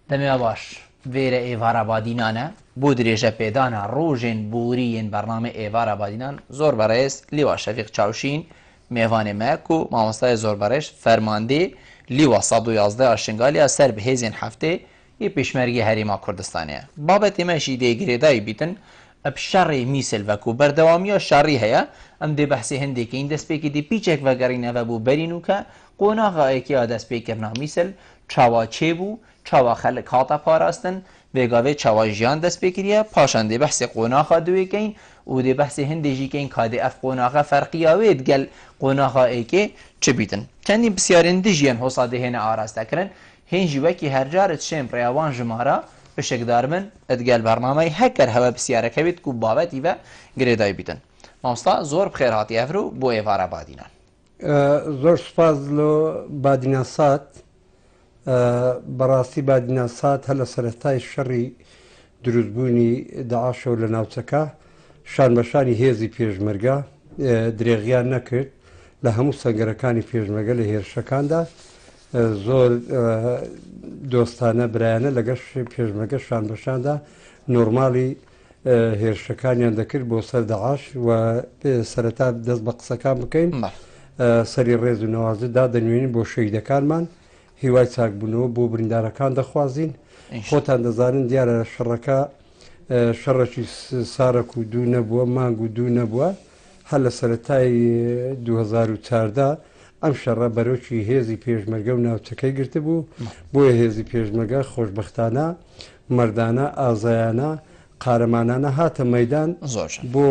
دەمێ باش ڤێرە ئێڤارا بادینانە بۆ درێژە پێدانا ڕۆژێن بۆری یێن بەرنامەی ئێڤارا بادینان زۆر بەڕێز لیوا شەفیق چاوشین مێڤانێ مە کو مامۆستاێ زۆر بەڕێژ فەرماندێ لیوا 111 ئا شنگالیا سەر بە هێزێن هەفتێ ی پێشمەرگێ هەرێما کوردستانێ. بابەتێ مە ژی دێ گرێدای بیتن ئەب شەڕێ میسل ڤە کو بەردەوامیا شەڕی هەیە ئەم دێ بەحسێ هندێ کەین دەسپێکی دێ پیچەک ڤەگەڕینەڤە بۆ بەرین و کە قۆناغا ئێکیا دەسپێکرنا میسل چاوا چێ بوو چاوا خەلک هاتە پاراستن ڤێگاڤێ چاوا ژیان دەس پێ کریە پاشان دێ بەحسێ قۆناخا دوێ کەین و دێ بەحسێ هندێ ژی کەین کا دێ ئەف قۆناغە فەرقیا وێ دگەل قۆناخا ئێکێ چ بیتن. چەندین پسیارێن دژ یەن هۆسا دێ هێنە ئاراستە کرن هێن ژی وەکی هەر جار تشێن ڕێا وان ژمارا پشکدار بن دگەل بەرنامەی هەکەر هەوە پسیارەکە بیت کو بابەتی ڤە گرێدای بیتن. مامۆستا زۆر بخێر هاتی ئەڤرو بۆ ئێڤارا بادینان. زۆر سوپاس لۆ بادینان سات. بەڕاستی بادینان سات هەر لە سەرەتای شەڕی دروستبوونی داعشەوە لە ناوچەکە شان بە شانی هێزی پێشمەرگە درێغیان نەکرد لە هەموو سەنگەرەکانی پێشمەرگە لە هێرشەکاندا زۆر دۆستانە برایانە لەگەش پێشمەرگە شان بە شاندا نۆرمالی هێرشەکانیان دەکرد بۆ سەر داعش و سەرەتا دەست بە قسەکان بکەین سەری ڕێز و نەوازش دادەنوێنین بۆ شەهیدەکانمان هیوای چاکبوونەوە بۆ بریندارەکان دەخوازین خۆتان دەزانن دیارە شەڕەکە شەڕێکی سارەک و دوو نەبووە مانگ و دوو نەبووە هەر لە سەرەتای 2014 ئەم شەڕە بەرۆکی هێزی پێشمەرگە و ناوچەکەی گرتبوو بۆیە هێزی پێشمەرگە خۆشبەختانە مەردانە ئازایانە قارەمانانە هاتە مەدان بۆ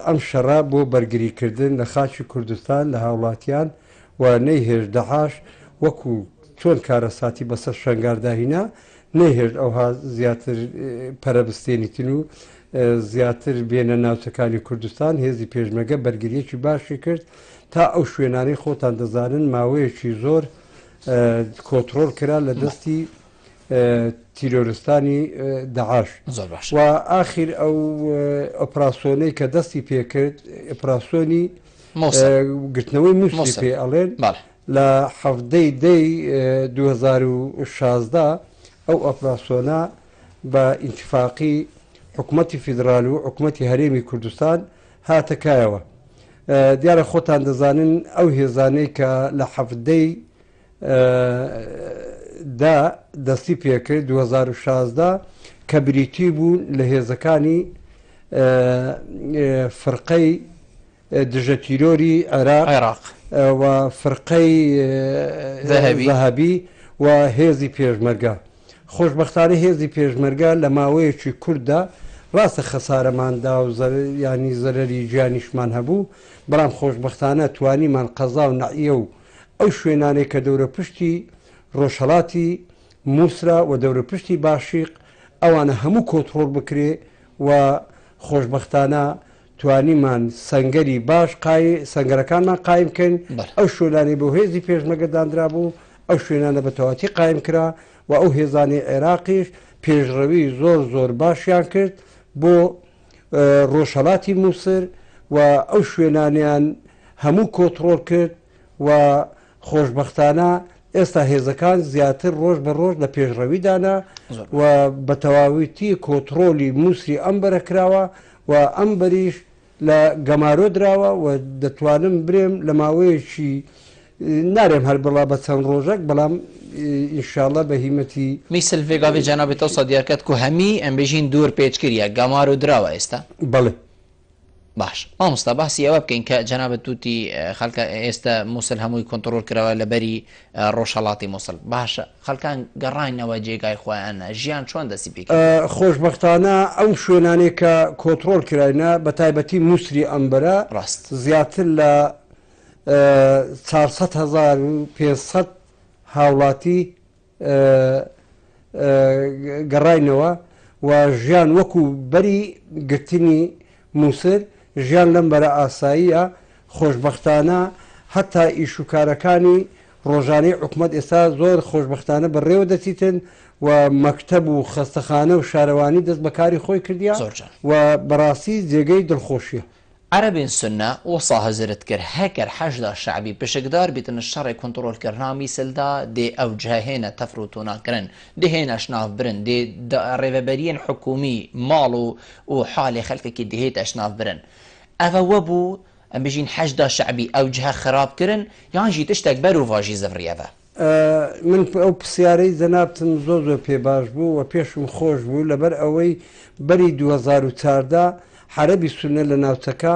ئەم شەڕە بۆ بەرگریکردن لە خاکی کوردستان لە هاوڵاتیان و نەیهێشت دەعاش وەکو چۆن کارەساتی بەسەر شەنگاردا هینا نەیهێشت ئەوها زیاتر پەرە بستێنیتن و زیاتر بێنە ناوچەکانی کوردستان هێزی پێشمەرگە بەرگریەکی باشی کرد تا ئەو شوێنانەی خۆتان دەزانن ماوەیەکی زۆر کۆنترۆڵ کرا لە دەستی تیرۆرستانی داعش زۆر باش و ئاخیر ئەو ئۆپراسیۆنەی کە دەستی پێکرد ئۆپراسیۆنی گرتنەوەی موسڵی پێ ئەڵێن لە حەڤدەی دەی 2016 ئەو ئۆپراسیۆنە بە ئیتفاقی حکوومەتی فیدرال و حکوومەتی هەرێمی کوردستان هاتە کایەوە دیارە خۆتان دەزانن ئەو هێزانەی کە لە حەڤدەی دا دەستی پێکرد 2016 کە بریتی بوون لە هێزەکانی فرقەی دژە تیرۆری عێراق و فرقەی زەهەبی و هێزی پێشمەرگە. خۆشبەختانە هێزی پێشمەرگە لە ماوەیەکی کورتدا ڕاستە خەسارەمان دا و یانی زەرەری گیانیشمان هەبوو، بەڵام خۆشبەختانە توانیمان قەزا و نەعیە و ئەو شوێنانەی کە دەورەپشتی ڕۆژهەڵاتی موسرە و دەورەپشتی باشیق ئەوانە هەموو کۆتڕۆڵ بکرێ و خۆشبەختانە توانیمان سەنگەری باش قای سەنگەرەکانمان قایم کەین ئەو شوێنانەی بۆ هێزی پێشمەرگە دانرابوو ئەو شوێنانە بە تەواتی قایم کرا و ئەو هێزانەی عێراقیش پێشڕەوی زۆر زۆر باشیان کرد بۆ ڕۆژهەڵاتی موسر و ئەو شوێنانیان هەموو کۆتڕۆڵ کرد و خۆشبەختانە ئێستا هێزەکان زیاتر ڕۆژ بە ڕۆژ لە پێشڕەویدانە و بە تەواویتی کۆتڕۆلی موسری ئەم بەرە کراوە و ئەم بەریش لە گەمارۆ دراوە و دەتوانم برێم لە ماوەیەکی نارێم هەر بڵا بە چەند ڕۆژەک بەڵام ئینشاڵە بە هیمەتی میسل ڤێ گاڤێ جەنابێ تەوسا دیار کەت کو هەمی ئەم بێژین دوور پێچ کریە گەمارۆ دراوە ئێستا؟ بەڵێ. باش مامۆستا باسی ئەوە بکەین کە جەنابت وتی خەلکە ئێستا موسل هەمووی کۆنتڕۆل کراوە لە بەری ڕۆژهەڵاتی موسڵ باشە خەلکان گەڕاینەوە جێگای خۆیان ژیان چۆن دەستی پێ کرد؟ خۆشبەختانە ئەو شوێنانەی کە کۆنتڕۆل کراینە بە تایبەتی موسری ئەمبەرە ڕاست. زیاتر لە 400 500 هاوڵاتی گەڕاینەوە و ژیان وەکو بەری گرتنی موسر ژیان لەم بەرە ئاساییە، خۆشبەختانە هەتا ئیش و کارەکانی ڕۆژانەی حکومەت ئێستا زۆر خۆشبەختانە بەڕێوە دەچیتن و مەکتەب و خەستەخانە و شارەوانی دەست بە کاری خۆی کردیە و بەڕاستی جێگەی دڵخۆشیە. عەرەبێن سوننە وسا هزرت کرد هەکەر حەشدا شەعبی پشکدار بیتن شەڕێ کونتڕۆل کرنا میسلدا دێ ئەو جهە هێنە تەفر و تونا کرن دێ هێنە شناف برن دێ ڕێڤەبەریێن حکوومی ماڵ و و حالێ خەلکەکی دهێتە شناف برن ئەڤە وەبوو ئەم بژین حەشدا شەعبی ئەو جهە خراب کرن یان ژی تشتەک بەروڤاژی زڤریەڤە. من ئەو پرسیارەی جەنابتم زۆر زۆر پێ باش بوو و پێشم خۆش بوو لەبەر ئەوەی بەری 2014 عەرەبی سوننە لە ناوچەکە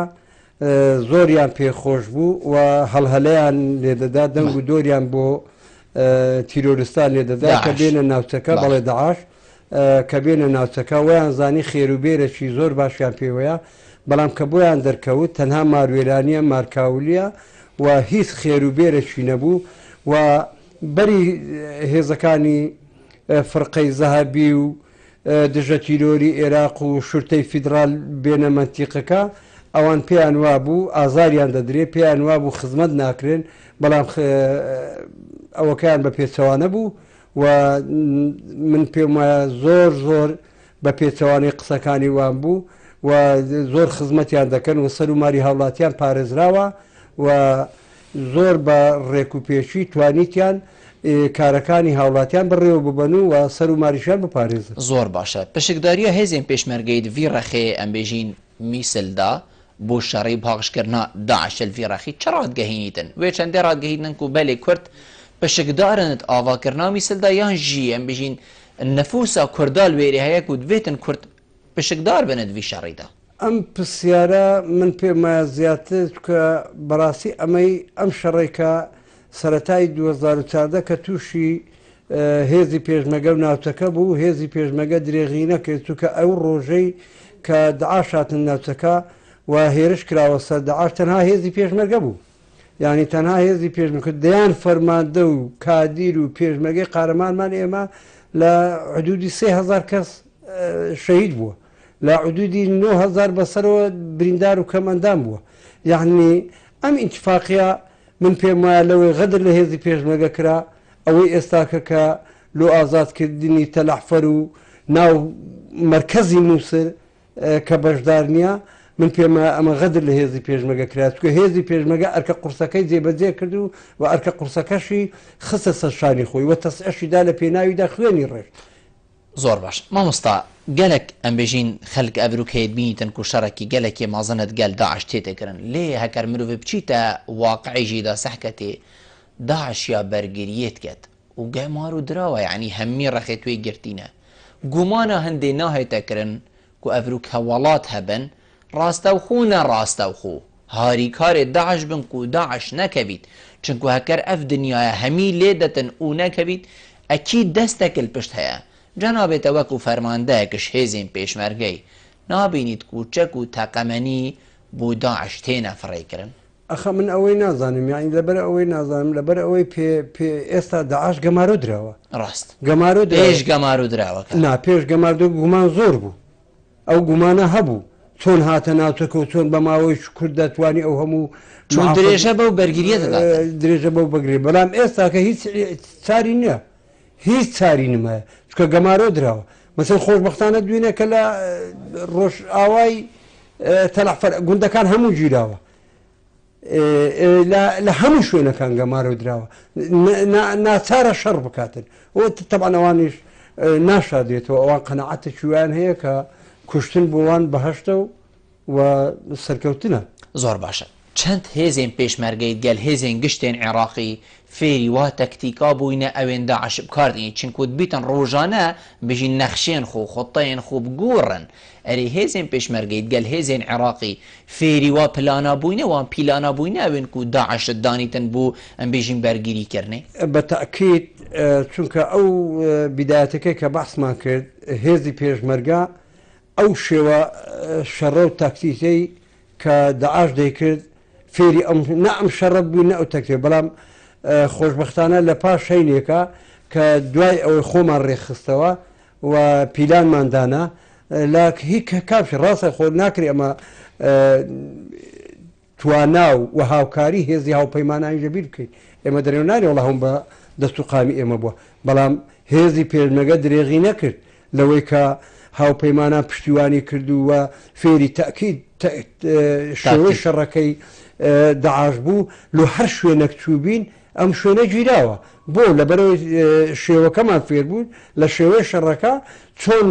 زۆریان پێ خۆش بوو و هەڵهەلەیان لێدەدا دەنگ و دۆریان بۆ تیرۆرستان لێدەدا کە بێنە ناوچەکە بەڵێ داعش کە بێنە ناوچەکە ویان زانی خێروبێرەکی زۆر باشیان پێوەیە بەڵام کە بۆیان دەرکەوت تەنها ماروێرانیە مارکاولیە و هیچ خێروبێرەکی نەبوو و بەری هێزەکانی فرقەی زەهەبی و دژە تیرۆری ئێراق و شورتەی فیدڕال بێنە مەنتیقەکە، ئەوان پێیان وابوو ئازاریان دەدرێ، پێیان وابوو خزمەت ناکرێن، بەڵام ئەوەکەیان بە پێچەوانە بوو و من پێم وایە زۆر زۆر بە پێچەوانەی قسەکانی وان بوو و زۆر خزمەتیان دەکەن و سەر و ماری هاوڵاتیان پارێزراوە و زۆر بە ڕێک و پێکی توانیتیان کارەکانی هاوڵاتیان بەڕێوە ببەن و سەر و ماریشیان بپارێزن. زۆر باشە پشکداریە هێزێن پێشمەرگەیت ڤی ڕەخێ ئەم بێژین میسل دا بۆ شەڕی پاقژکردنا داعش ڤی ڕەخی چ ڕادگەهینیتن وێ چەندێ ڕادگەهینن کو بەلێ کورد پشکدارنت ئاڤاکردنا میسل دا یان ژی ئەم بێژین نفوسا کوردا لوێرێ هەیە کو دڤێتن کورد پشکدار بنت ڤی شەڕیدا. ئەم پرسیارە من پێم وایە زیاتر چونکە بەڕاستی ئەمەی ئەم شەڕەی کە سەرەتای 2014 کە تووشی هێزی پێشمەگە و ناوچەکە بوو هێزی پێشمەگە درێغی نەکرد چونکە ئەو ڕۆژەی کە داعش هاتن ناوچەکە و هێرش کراوە سەر داعش تەنها هێزی پێشمەرگە بوو یعنی تەنها هێزی پێشمەرگە دەیان فەرماندە و کادیر و پێشمەرگەی قارەمانمان ئێمە لە حدودی 3000 کەس شەهید بووە لە حدودی 9000 بەسەرەوە بریندار و کەم ئەندام بووە یعنی ئەم ئیتفاقیە من پێم وایە لەوەی غەدر لە هێزی پێشمەرگە کرا ئەوەی ئێستاکە کە لۆ ئازادکردنی تەلەعفەر و ناو مەرکەزی مووسر کە بەشدار نییە من پێم وایە ئەمە غەدر لە هێزی پێشمەرگە کرا چونکە هێزی پێشمەرگە ئەرکە قورسەکەی جێبەجێ کرد و و ئەرکە قورسەکەشی خستە سەر شانی خۆی و تەسعشی دا لە پێناویدا خوێنی ڕێشت. زۆر باش مامۆستا گەلەک ئەم بێژین خەلک ئەڤروکەیت بینیتن کو شەڕەکی گەلەکێ مازنت گەل داعش تێتە کرن لێ هەکەر مروڤ بچیتە واقعی ژیدا سەحکەتێ داعش یا بەرگریێت کەت و گەمار و دراوە یعنی هەمی ڕەخێ توێ گرتینە گومانا هەندێ ناهێتە کرن کو ئەڤروکە وەڵات هەبن ڕاستەوخۆ نە ڕاستەوخۆ هاریکارێ داعش بن کو داعش نەکەویت چونکو هەکەر ئەف دنیایە هەمی لێ دەتن و نەکەویت ئەکید دەستەکل پشت هەیە جەنابێتە وەکو فەرماندەیەکش هێزین پێشمەرگەی نابینیت کو چەک و تەقەمەنی بۆ داعش تێنە فڕێکردن. ئەخە من ئەوەی نازانم یعنی لەبەر ئەوەی نازانم لەبەر ئەوەی پێ پێ ئێستا داعش گەمارۆ دراوە. ڕاست گەمارۆ دراوە. پێش گەمارۆ دراوەکە. نا پێش گەمارۆ گومان زۆر بوو ئەو گومانە هەبوو چۆن هاتە ناوچەکە و چۆن بە ماوەی کورت دەتوانی ئەو هەموو چۆن درێژە بەو بەرگریە دەدات درێژە بەو بەگری بەڵام ئێستا کە هیچ چاری نییە هیچ چاری نمایە چکە گەمارۆ دراوە مەسەن خۆشببختانە دوێنێ کە لە ڕۆژئاوای تەلەعفەر گوندەکان هەموو گیراوە لە هەموو شوێنەکان گەمارۆ دراوە ناچارە شەڕ بکاتن و تەبعەن ئەوانیش ناشادێتەوە ئەوان قەنەعەتێکی وایان هەیە کە کوشتن بۆ وان بەهەشتە و سەرکەوتنە. زۆر باشە چەند هێزێن پێشمەرگەیت گەل هێزێن گشتێن عێراقی فێری وا تەکتیکا بووینە ئەوێن داعش بکاردنی چونکو بیتن ڕۆژانە بژین نەخشێن خۆ خۆتەیەن خۆ بگۆڕن ئەرێ هێزێن پێشمەرگەیت گەل هێزێن عێراقی فێری وا پلانا بووینە وان پیلانا بووینە ئەوێن کو داعش دانیتن بوو ئەم بێژین بەرگیری کردنێ. بە تەئکید چونکە ئەو بیدایەتەکەی کە بەحسمان کرد هێزی پێشمەرگە ئەو شێوە شەڕە و تاکتیکەی کە داعش دەیکرد فێری ئەم نە ئەم شەڕە بووین نە ئەو تەکتیک بەڵام خۆشبەختانە لە پاش هەینێکە کە دوای ئەوەی خۆمان ڕێکخستەوە و پیلانمان دانا لە هی کامشی ڕاستە خۆ ناکرێ ئەمە توانا و هاوکاری هێزی هاوپەیمانانی لەبیر بکەین ئێمە دەرێ نارێ وڵا هەم بە دەست و قامی ئێمە بووە بەڵام هێزی پێشمەرگە درێغی نەکرد لەوەی کە هاوپەیمانان پشتیوانی کرد و فێری تەئکید شێوەی شەڕەکەی دەعاش بوو لۆ هەر شوێنەک چووبین ئەم شوێنە گیراوە بۆ لەبەرەوەی شێوەکەمان فێربوون لە شێوەی شەڕەکە چۆن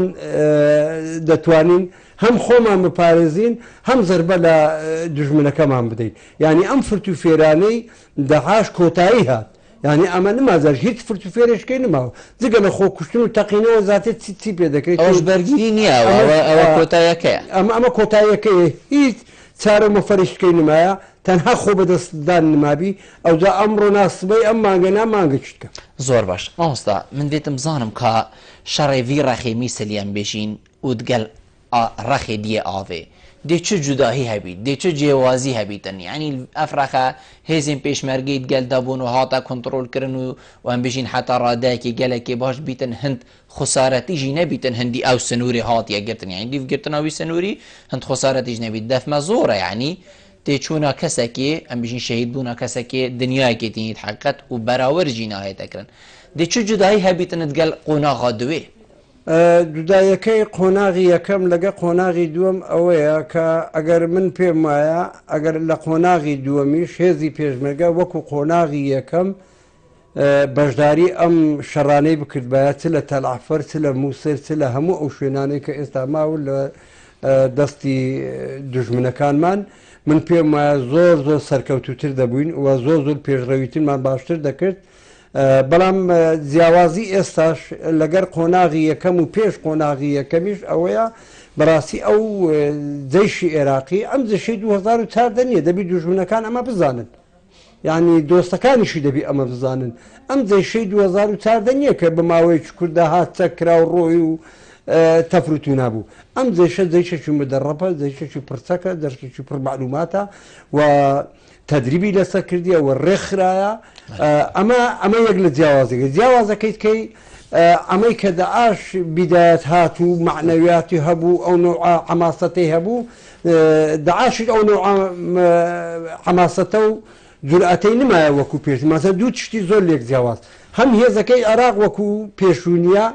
دەتوانین هەم خۆمان بپارێزین هەم زەربە لە دوژمنەکەمان بدەین یعنی ئەم فرت و فێرانەی دەعاش کۆتایی هات یانی ئەمە نمازاش هیچ فرت و فێرێشکەی نماوە جگە لە خۆ کوشتن و تەقینەوە زاتێ چی چی پێ دەکرێت ئەوەش بەرگری نییە ئەوە ئەوە کۆتایەکەیە ئەمە ئەمە کۆتایەکەیە هیچ چارە و مەفەرشکەی نمایە تەنها خۆ بەدەستدان نمابی ئەوجا ئەمڕۆ نا سبەی ئەم مانگە نا مانگە چیتکە. زۆر باش مامۆستا من دێتم بزانم کا شەڕێ ڤی ڕەخێ میسل یان بێژین ئوو دگەل ڕەخێ دیێ ئاڤێ دێ چ جوداهی هەبیت دێ چ جێوازی هەبیتن یعنی ئەف ڕەخە هێزێن پێشمەرگەی دگەل دابوون و هاتە کۆنتڕۆل کرن و ئەم بێژین حەتا ڕادەیەکی گەلەکێ باش بیتن هند خسارەتیژی نەبیتن هەندی ئەو سنووری هاتیە گرتن یعنی دیف گرتناوی سنووری هەند خسارەتیش نەبیت دەفمە زۆرە یعنی تێچوونا کەسێکی ئەم بژین شەهید بوونا کەسێکی دنیایەکی تینیت حقیقەت و بەراورد ناهێتەکردن دێ چ جودایی هەبیتنت گەل قۆناغا دوێ؟ جودایەکەی قۆناغی یەکەم لەگە قۆناغی دووەم ئەوەیە کە ئەگەر من پێم وایە ئەگەر لە قۆناغی دووەمیش هێزی پێشمەرگە وەکو قۆناغی یەکەم بەشداری ئەم شەڕانەی بکردبایە چ لە تەلعەفەر چ لە مووسر چ لە هەموو ئەو شوێنانەی کە ئێستا ماون لە دەستی دوژمنەکانمان من پێم وایە زۆر زۆر سەرکەوتوتر دەبووین و زۆر زۆر پێشڕەویترمان باشتر دەکرد. بەڵام جیاوازی ئێستاش لەگەر قۆناغی یەکەم و پێش قۆناغی یەکەمیش ئەوەیە بەڕاستی ئەو جەیشی عێراقی ئەم جەیشەی 2014 نییە دەبی دوژمنەکان ئەمە بزانن یعنی دۆستەکانیشی دەبی ئەمە بزانن ئەم جەیشەی 2014 نییە کە بە ماوەیەکی کووردا هات چەک کرا و ڕۆی و تەفروتونا بوو. ئەم جەیشە جەیشێکی مدەڕەپە، جەیشێکی پڕچەکە، جەیشێکی پڕ معلوماتە و تەدریبی لەسەر کردیە و ڕێکخرایە. ئەمە ئەمە یەک لە جیاوازەکە. جیاوازەکەی کەی ئەمەی کە داعش بیدایەت هات و معنەویاتی هەبوو ئەو نوع حەماسەتەی هەبوو، داعشیش ئەو نوع حەماسەتە و جورئەتەی نمایە وەکو پێش. مەسەلەن دوو تشتی زۆر لێک جیاواز، هەم هێزەکەی عێراق وەکو پێشوو نییە،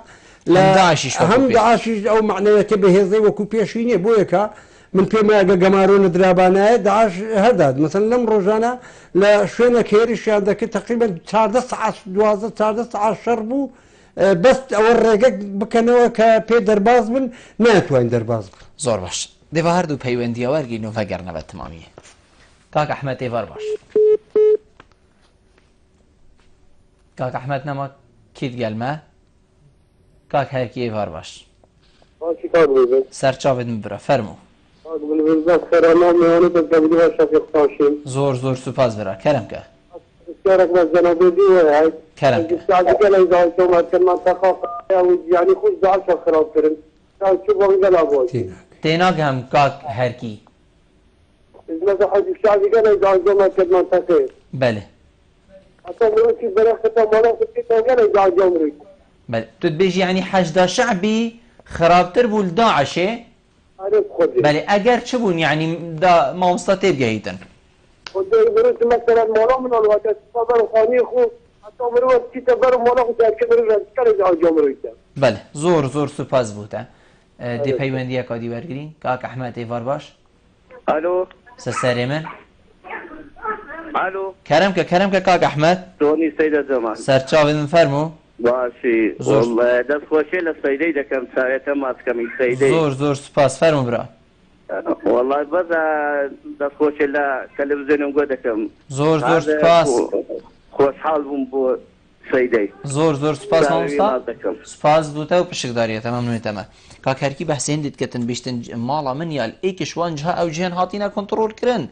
هەم داعشیش ئەو معنەویەتە بەهێزەی وەکو پێشی نییە. بۆیەکە من پێم وایە ئەگەر گەمارۆ نەدرابانایە داعش هەردات. مەسەلەن لەم ڕۆژانە لە شوێنێک هێرشیان دەکرد تقریبا 14 سەعات 12 14 سەعات شەڕ بوو، بەس ئەوە ڕێگە بکەنەوە کە پێ دەرباز بن، ناتوانین دەرباز بن. زۆر باش دێوا هەردوو پەیوەندیە وەرگین و ڤەگەرنە بە تمامیە. کاک ئەحمەد ئێوار باش. کاک ئەحمەد نەما کیت گەلمە؟ کاک هەرکی ئێوار باش. سەرچاوت من برا فەرموو. زۆر زۆر سوپاس برا کەرم کە. کەرم کە. تێناگەم کاک هەرکی. بەلێ. بەلێ تو دبێژی یعنی حەشدا شەعبی خراپتر بوو لە داعشێ؟ بەلێ ئەگەر چ بوون یعنی دا مامۆستا تێبگەیتن؟ بەلێ زۆر زۆر سوپاس بووتە. دێ پەیوەندیەکە دی وەرگرین. کاک ئەحمەد ئێوار باش. ئەلۆ. سەرێ من. ئەلۆ. کەرم کە کەرم کە کاک ئەحمەد. تۆنی سەیدە جەمال. سەرچاوت من فەرموو. باشی دەست خۆشێ لە سەیدەی دەکەم چاوێتە ماسکەمی سەیدەی. زۆر زۆر سوپاس فەرموو برا. وەڵای بەس دەست خۆشێ لە تەلەڤیزیۆنم گۆ دەکەم. زۆر زۆر سوپاس. خۆشحاڵ بووم بۆ سەیدەی. زۆر زۆر سوپاس مامۆستا. سوپاس بووتە و پشکداریەتە مەمنونیتەمە. کاک هەرکی بەحسێن دیتکەتن بیشتن ماڵە من یال ئێکش وان جها ئەو جهێن هاتینە کۆنتڕۆل کردن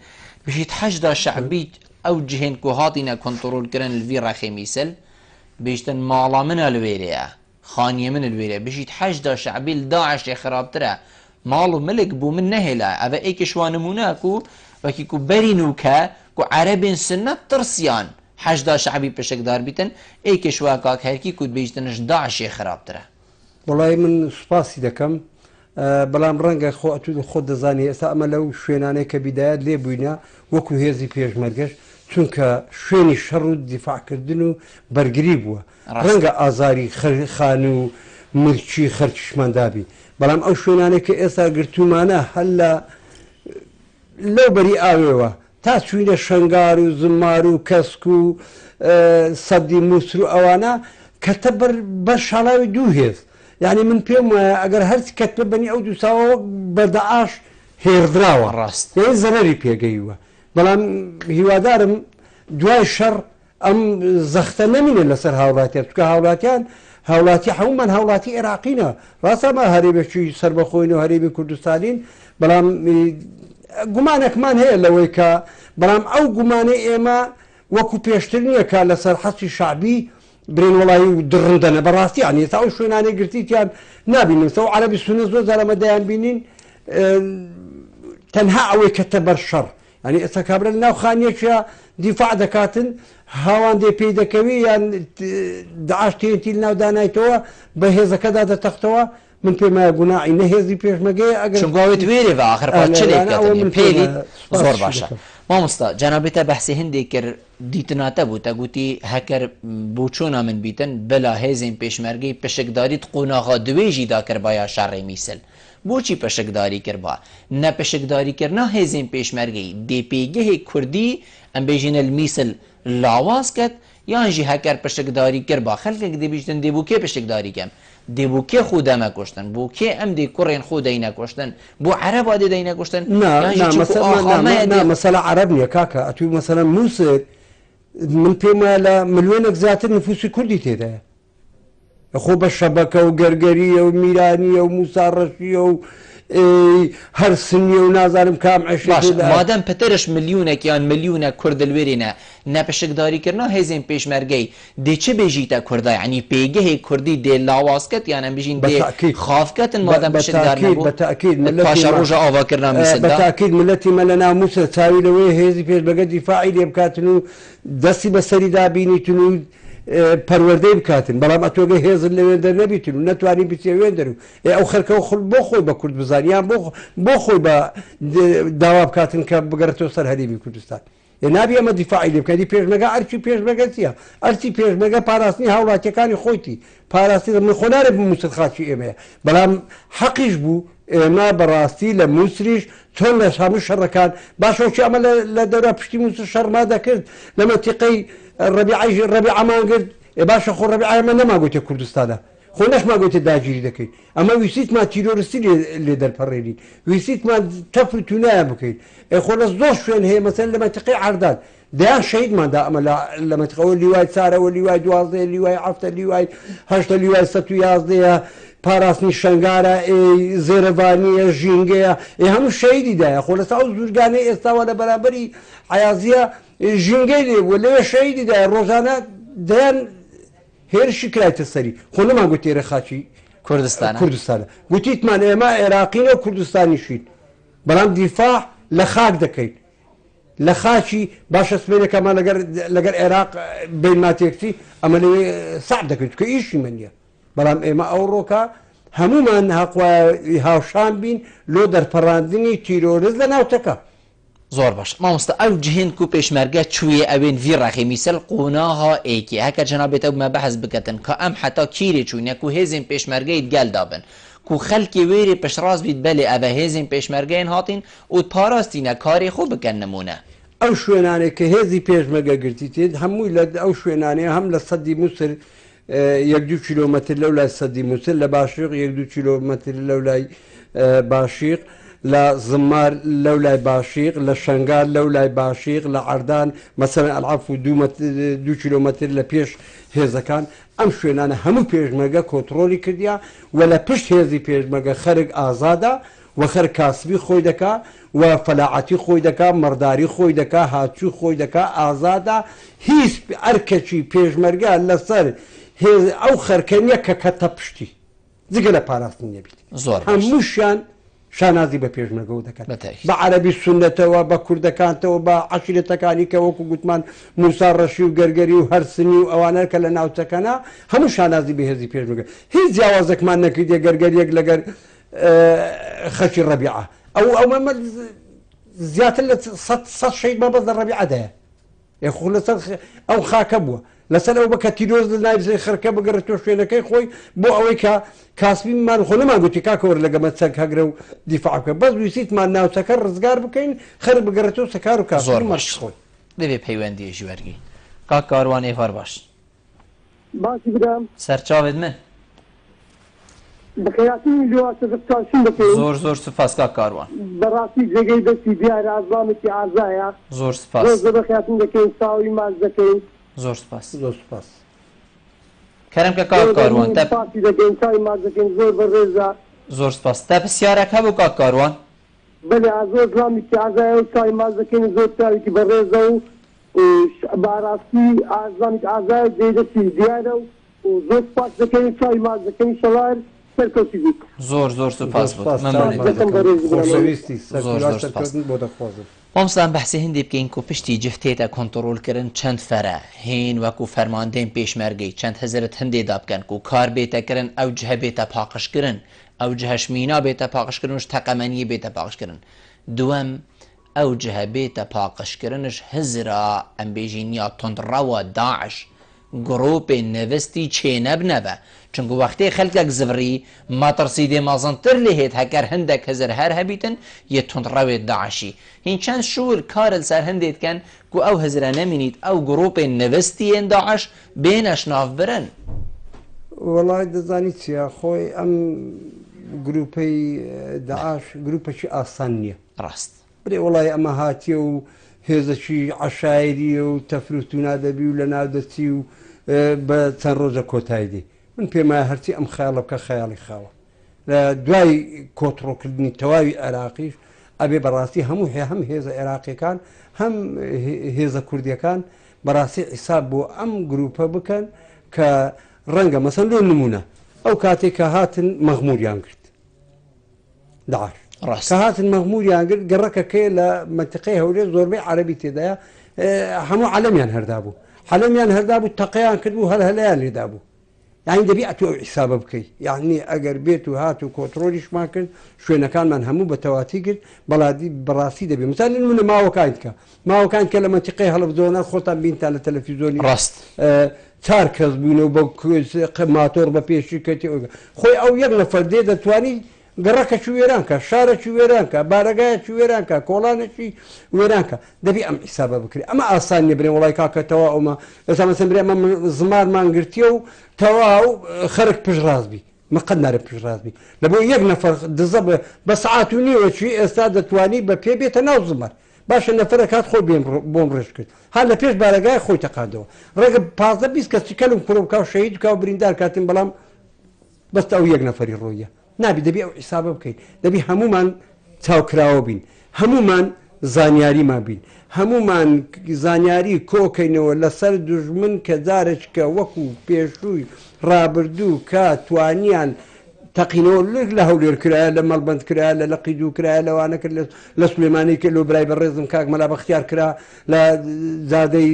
بژیت حەشدا شەعبی ئەو جهێن کو هاتینە کۆنتڕۆل کردن لڤی ڕەخێ میسل بیشتن ماڵە منە لوێرەیە خانیە من لوێرە بژیت حەشدا شەعبی لە داعشێ خراپترە ماڵ و ملک بوو من نەهێلا ئەvە ئێکش وان نمونە کو وەکی کو بەرین و کە کو عەرەبێن سنە ترسیان حەشدا شەعبی پشکدار بیتن ئێکش وا کاک هەرکی کو بیشتنش داعشێ خراپترە. وەڵای من سوپاسی دەکەم، بەڵام ڕەنگە خۆ ئەتوو خۆت دەزانی ئێستا ئەمە لەو شوێنانەی کە بیدایەت لێ بووینە وەکو هێزی پێشمەرگەش، چونکە شوێنی شەڕ و دیفاعکردن و بەرگری بووە. ڕەنگە ئازاری خان و ملکی خەرکیشمان دابی، بەڵام ئەو شوێنانەی کە ئێستا گرتومانە هەر لە لەو بەری ئاوێوە تا چووینە شەنگار و زمار و کەسک و سەدی موسر و ئەوانە کەتە بەر بەر شاڵاوی دوو هێز. یانی من پێم وایە ئەگەر هەرچی کەتبە بەنی ئەو دوو ساوە وەک بەردەئاش هێڕدراوە. ڕاست. یانی زەرەری پێگەیوە. بەڵام هیوادارم دوای شەڕ ئەم زەختە نەمینێت لەسەر هاوڵاتیان چونکە هاوڵاتیان هاوڵاتی هەموومان هاوڵاتی عێراقینە ڕاستە ئەمە هەرێمێکی سەربەخۆین و هەرێمی کوردستانین بەڵام گومانێکمان هەیە لەوەی کە بەڵام ئەو گومانەی ئێمە وەکو پێشتر نییە کە لەسەر حەسی شعبی برێن وڵی و دڕندەنە بەڕاستی یانی ئێستا ئەو شوێنانەی گرتیتیان نابینن سەو عەرەبی سونە زۆر جار ئەمە دەیان بینین تەنها ئەوەی کەتە بەر شەڕ یانی ئێستا کابرا لە ناو خانیەکیا دیفاع دەکاتن هاوان دێ پێی دەکەوی یان داعش تێنتی لەناو دانایتەوە بە هێزەکەدا دەتەختەوە من پێم وایە گوناعی نە هێزی پێشمەگەیە ئەگەر چونکە وێرێ بە ئاخر پا چ لێ ئەوە بکەتن من پێم پێلیت وایە زۆر سوپاسیشی باشە دەکەم. مامۆستا جەنابی تە بەحسی هندێک کرد دیتناتە بوو تە گوتی هەکەر بۆچۆنا من بیتن بلا هێزێن پێشمەرگەی پشکداریت قۆناغا دوێژی دا کربایا شەڕێ میسل بۆچی پشکداری کربا نە پشکداری کرنا هێزێن پێشمەرگەی دێ پێگەهێ کوردی ئەم بێژینە میسل لاواز کەت یان ژی هەکەر پشکداری کربا خەلکێک دێ بیژتن دێ بۆ کێ پشکداری کەم دێ بۆ کێ خۆ دەمە کوشتن بۆ کێ ئەم دێ کوڕێن خۆ دەینە کوشتن بۆ عەرەبا دێ دەینە کوشتن نا یان ژی نا چونکو مەسەلە نا ئاخامەیە نا دێ مەسەلە عەرەب نییە کاکە ئەتوو مەسەلەن موسر من پێم وایە لە ملیۆنێک زیاتر نفوسی کوردی تێدایە خۆ بە شەبەکە و گەرگەرییە و میرانییە و موسا ڕەشییە و هەر سنییە و نازانم کام عەشیرەت باشە لە مادەم پترش ملیونێک یان ملیونە کورد لوێرێنە نەپشکداریکردنا هێزێن پێشمەرگەی دێ چ بێژیتە کوردای یعنی پێگەهێ کوردی دێ لاوازکەت یان ئەم بژین بە دێ تاکید خافکەتن بە مادەم بە پشکدار تاکید نەبوو بە تاکید ملەتی پاشە مە ڕۆژە ئاواکردنا بە میسلدا تاکید ملەتی مە لە ناموسە چاوی لەوەیە هێزی پێشمەرگە دیفاعی لێ بکاتن و دەستی بە سەریدا بینیتن و پەروەردەی بکاتن بەڵام ئەتۆگە هێزت لەوێندەر نەبیتن و نەتوانی بچیە وێندەر و ئێ ئەو خەرکەوە خول بۆ خۆی بە کورد بزانانی یان بۆ بۆ خۆی بە داوا بکاتن کە بگەڕێتەوە سەر هەرێمی کوردستان ئێ نابی ئەمە دیفاعی لێ بکەن پێشمەرگە ئەرکی پێشمەرگە چییە ئەرکی پێشمەرگە پاراستنی هاوڵاتیەکانی خۆیتی پاراستنی من خۆ نارێ موسر خاکی ئێمەیە بەڵام حەقیش بوو ئێمە بەڕاستی لە موسریش چۆن لە هەموو شەڕەکان باشە وەکی ئەمە لە دەورا پشتی موسر شەڕما دەکرد لە مەنتیقەی ڕەبیعەی ڕەبیعەمان گرت ئێ باشە خۆ ڕەبیعە ئێمە نەماگوتێ کوردستانە خۆ نەشماگوتێ داگیری دەکەین ئەمە ویسیتمان تیرۆرستی لێ دەرپەڕێنین ویسیتمان تەفر تونایان بکەین ئێ خۆ لە زۆر شوێن هەیە مەسەلەن لە مەنتیقەی عەردان دەیان شەهیدمان دا ئەمە لە مەنتیقەوە لیوای چارەوە لیوای دوازدەیە لیوای حەفتە لیوای هەشتە لیوای سەد و یازدەیە پاراستنی شەنگارە ئێ زێرەڤانییە ژینگەیە ئێ هەموو شەهیدی دایە خۆ لەسەر ئەو زوورگانەی ئێستاوە لە بەرامبەری عەیازیە ژینگەی لێ بووە لەوێ شەهیدی دایە ڕۆژانە دەیان هێرشی کرایتە سەری خۆ نەمان گوت ئێرە خاکی کوردستانە کوردستانە گوتیتمان ئێمە عێراقینە و کوردستانیشین بەڵام دیفاع لە خاک دەکەین لە خاکی باشە سبەینێک ئەمە لەگەر لەگەر عێراق بینما تێکچی ئەمە لەوێ سەعب دەکەین چونکە ئیشی من نییە بەڵام ئێمە ئەوڕۆکە هەمومان هەقوایە هاوشان بین لۆ دەرپەڕاندنی تیرۆرست لە ناوچەکە. زۆر باش مامۆستا ئەو جهێن کو پێشمەرگە چویە ئەوێن ڤی ڕەخێ میسل قۆناغا ئێکێ هەکە جەنابێ تەو بمە بەحس بکەتن کا ئەم حەتا کیرێ چوینە کو هێزێن پێشمەرگەیت گەل دابن کو خەلکێ وێرێ پشتڕاست بیت بەلێ ئەڤە هێزێن پێشمەرگەێن هاتین و پاراستینە کارێ خۆ بکەن نمونە. ئەو شوێنانەی کە هێزی پێشمەرگە گرتیتێت هەمووی لە ئەو شوێنانەیە هەم لە سەدی موسر یەک دوو کیلۆمەتر لەو لای سەدی موسر لە باشیق یەک دوو کیلۆمەتر لەو لای باشیق لە زمار لەو لای باشیق لە شەنگال لەو لای باشیق لە عەردان مەسەلەن ئەلعەفو دوو کیلۆمەتر لە پێش هێزەکان ئەم شوێنانە هەموو پێشمەرگە کۆنتڕۆلی کردیە و لە پشت هێزی پێشمەرگە خەرک ئازادە و خەرک کاسبی خۆی دەکا و فەلاعەتی خۆی دەکا، مەڕداری خۆی دەکا، هاتچوو خۆی دەکا، ئازادە، هیچ ئەرکەکی پێشمەرگە لەسەر هێز ئەو خەرکە نیە کە کەتە پشتی جگە لە پاراستنی نەبیت. زۆر باش. هەمووشیان شانازی بە پێشمەرگەوە دەکەن. بە تاکید. بە عەرەبی سوننەتەوە، بە کوردەکانتەوە، بە عەشیرەتەکانی کە وەکو گوتمان موسا ڕەشی و گەرگەری و هەرسنی و ئەوانە کە لە ناوچەکەنە، هەموو شانازی بە هێزی پێشمەرگە. هیچ جیاوازەکمان نەکردیە گەرگەریەک لەگەر خەکی ڕەبیعە ئەو ئەو زیاتر لە سەد شەهید مەبەست لە ڕەبیعەدایە. ئێ خۆ لەسەر ئەو خاکە بووە لەسەر ئەو بە کە تیرۆز لە نایبزەی خەرکە بگەڕێتەوە شوێنەکەی خۆی بۆ ئەوەی کە کاسبیمان خۆ نەمان گوتی کاکە وەرە لەگەمە چەک هەگرە و دیفاع بکە بەس ویسیتمان ناوچەکە ڕزگار بکەین خەرک بگەڕێتەوە سەکار و کاسبی زۆر و باش مەرکی خۆی. دەبێ پەیوەندیەکی وەرگین کاک کاروان ئێوار باش. باسی برام. سەرچاوت من. بەخێراتنی لوا سەدق چاوشین دەکەین. زۆر زۆر سوپاس کاک کاروان. بەڕاستی جێگەی دەستی دیارە ئەزامێکی ئازایە. زۆر سوپاس. زۆر زۆر بەخێراتن دەکەین چاوی ماچ دەکەین. زۆر سوپاس. زۆر سوپاس. کەرەم کە کاک زۆر کاروان تە. سوپاسی دەکەین چاوی ماچ دەکەین زۆر بەڕێزە. زۆر سوپاس تە پسیارەک هەبوو کاک کاروان؟ بەلێ زۆر زڵامێکی ئازایە و چاوی ماچ دەکەین و زۆر پیاوێکی بەڕێزە و باراستی زڵامێکی ئازایە و جێی دەستی دیارە و زۆر سوپاس دەکەین و چاوی ماچ دەکەین ئیشەڵا هەر سەرکەوتوو بیت. زۆر زۆر زۆر سوپاس بۆت سوپاس چاوت مەمنونت ماچ بم. دەکەم دەکەم بەڕێزی برام. خۆشەویستی زۆر سەرهیوا زۆر سوپاس. سەرکەوتن بۆ دەخوازم. مامۆستا ئەم بەحسی هندی بکەین کو پشتی جه تێتە کۆنتڕۆل کرن چەند فەرە هین وەکو فەرماندەین پێشمەرگەی چەند هزرت هندێ دا بکەن کو کار بێتە کرن ئەو جهە بێتە پاقژ کرن ئەو جهەش مینا بێتە پاقژ کرن وش تەقەمەنیە بێتە پاقژ کرن دووەم ئەو جهە بێتە پاقژ کرنش هزرا ئەم بێژین یا توندڕەوە داعش گڕوپێ نەڤستی چێ نەبنەڤە چونکو وەختێ خەلکەک زڤڕی مەتڕسی دێ مەزنتر لێ هێت هەکەر هندەک هزر هەر هەبیتن یە توندڕەوێ داعشی هین چەند شوور کار لسەر هندێ دکەن کو ئەو هزرە نەمینیت ئەو گڕوپێ نەڤستیێن داعش بێنەش ناڤ برن. وەڵای دەزانی چیە خۆی ئەم گروپەی داعش گروپەکی ئاسان نییە. ڕاست. برێ وەڵای ئەمە هاتیە و هێزەکی عەشایریە و تەفروتونا دەبی و لەناو دەچی و بە چەند ڕۆژە کۆتایی دێ. من پێم وایە هەرچی ئەم خەیاڵە بکە خەیاڵی خاوە. لە دوای کۆتڕۆکردنی تەواوی عێراقیش ئەبێ بەڕاستی هەموو هەم هێزە عێراقیەکان هەم هێزە کوردیەکان بەڕاستی حیساب بۆ ئەم گروپە بکەن کە ڕەنگە مەسەن لۆ نمونە ئەو کاتێک کە هاتن مەغموریان کرد داعش ڕاست. کە هاتن مەغموریان گرت گەڕەکەکەی لە مەنتیقەی هەولێر زۆربەی عەرەبی تێدایە هەموو عەلەمیان هەردا بوو عەلەمیان هەردا بوو تەقەیان کرد بوو هەر هەلەیان لێدا بوو یعنی دەبی ئەتوو ئەو حیسابە بکەی یعنی ئەگەر بێت و هات و کۆنترۆلیشمان کرد شوێنەکانمان هەموو بە تەواتی کرد بەڵادی بەڕاستی دەبێ مثلا نمونە ماوەکان کە ماوەکان کە لە مەنتیقەی هەڵەبجەوە خۆتان بینتان لە تەلەفیزیۆنی ڕاست. چار کەس بوون و بە ماتۆر بە پێشی کەتی خۆی ئەو یەک نەفەر دێ دەتوانی گەڕەکەکی وێران کە شارەکی وێران کە بارەگایەکی وێران کە کۆڵانێکی وێران کە دەبی ئەم حیسابە بکرێ ئەمە ئاسان نییە برێ وڵای کاکە تەوا ئەومە ئێستا مەسەن برێ ئەمە زمانمان گرتیە و تەواو خەرک پشت ڕاست بی من قەت نارێ پشت ڕاست بی لە بۆ یەک نەفەر دزە بە سەعات و نیوەکی ئێستا دەتوانی بە پێ بێتە ناو زمار باشە نەفەرە کات خۆی بۆم ڕێژ کرد هەر لە پێش بارەگای خۆی تەقاندەوە ڕێگە 15 20 کەسی کەلم کوڕ بکا و شەهید بکا و بریندار کاتن بەڵام بەستە ئەو یەک نەفەری ڕۆیە نابی دەبی ئەو حیسابە بکەین دەبی هەمومان چاوکراوە بین هەمومان زانیاریمان بین هەمومان زانیاری کۆکەینەوە لەسەر دوژمن کە جارێککە وەکو پێشووی ڕابردوو کە توانیان تەقینەوە لێک لە هەولێر کرایە لە مەڵبەند کرایە لە لەقی دوو کرایە لەوانە کرد لە سلێمانی کرد لۆ برای بەڕێزم کاک مەلا بەختیار کرا لە زادەی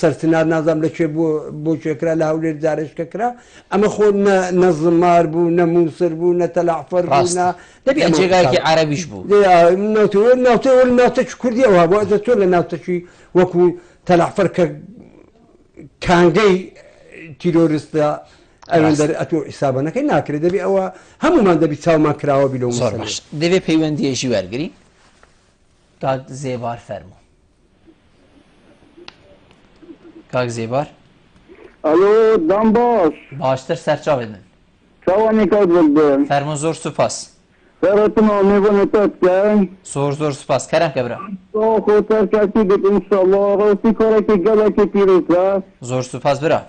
سەرچنار نازام لە کوێ بۆ کوێ کرا لە هەولێر جارێککە کرا ئەمە خۆ نە زمار بوو نە مووسر بوو نە تەلەعفەر بوو ڕاست. نە دەبی لە ئەمە جێگایەکی حساب. عەرەبیش بوو. ناوچەکی کوردی ئەوها بوو ئەجە چۆن لە ناوچەکی وەکو تەلەعفەر کە کانگەی تیرۆریستە ئەوێن ڕاست. دەر ئەتۆ حیسابە نەکەی ناکرێت دەبی ئەوە هەمومان دەبی چاومان کراوە بی لەو زۆر مەسەلەیە. باش دەبێ پەیوەندیەکی وەرگری کاک زێبار فەرموو. کاک زێبار. ئەلۆ دەم باش. باشتر سەرچاوێت من. چاوانی کاک بردن. فەرموو زۆر سوپاس. سەرتنا میوانە تەتکەن. زۆر زۆر سوپاس کەرەم کە برا. خۆ سەرکەفتی بێت ئینشاءڵڵا ڕاستی کارێکی گەلێکی پیرۆزە. زۆر سوپاس برا.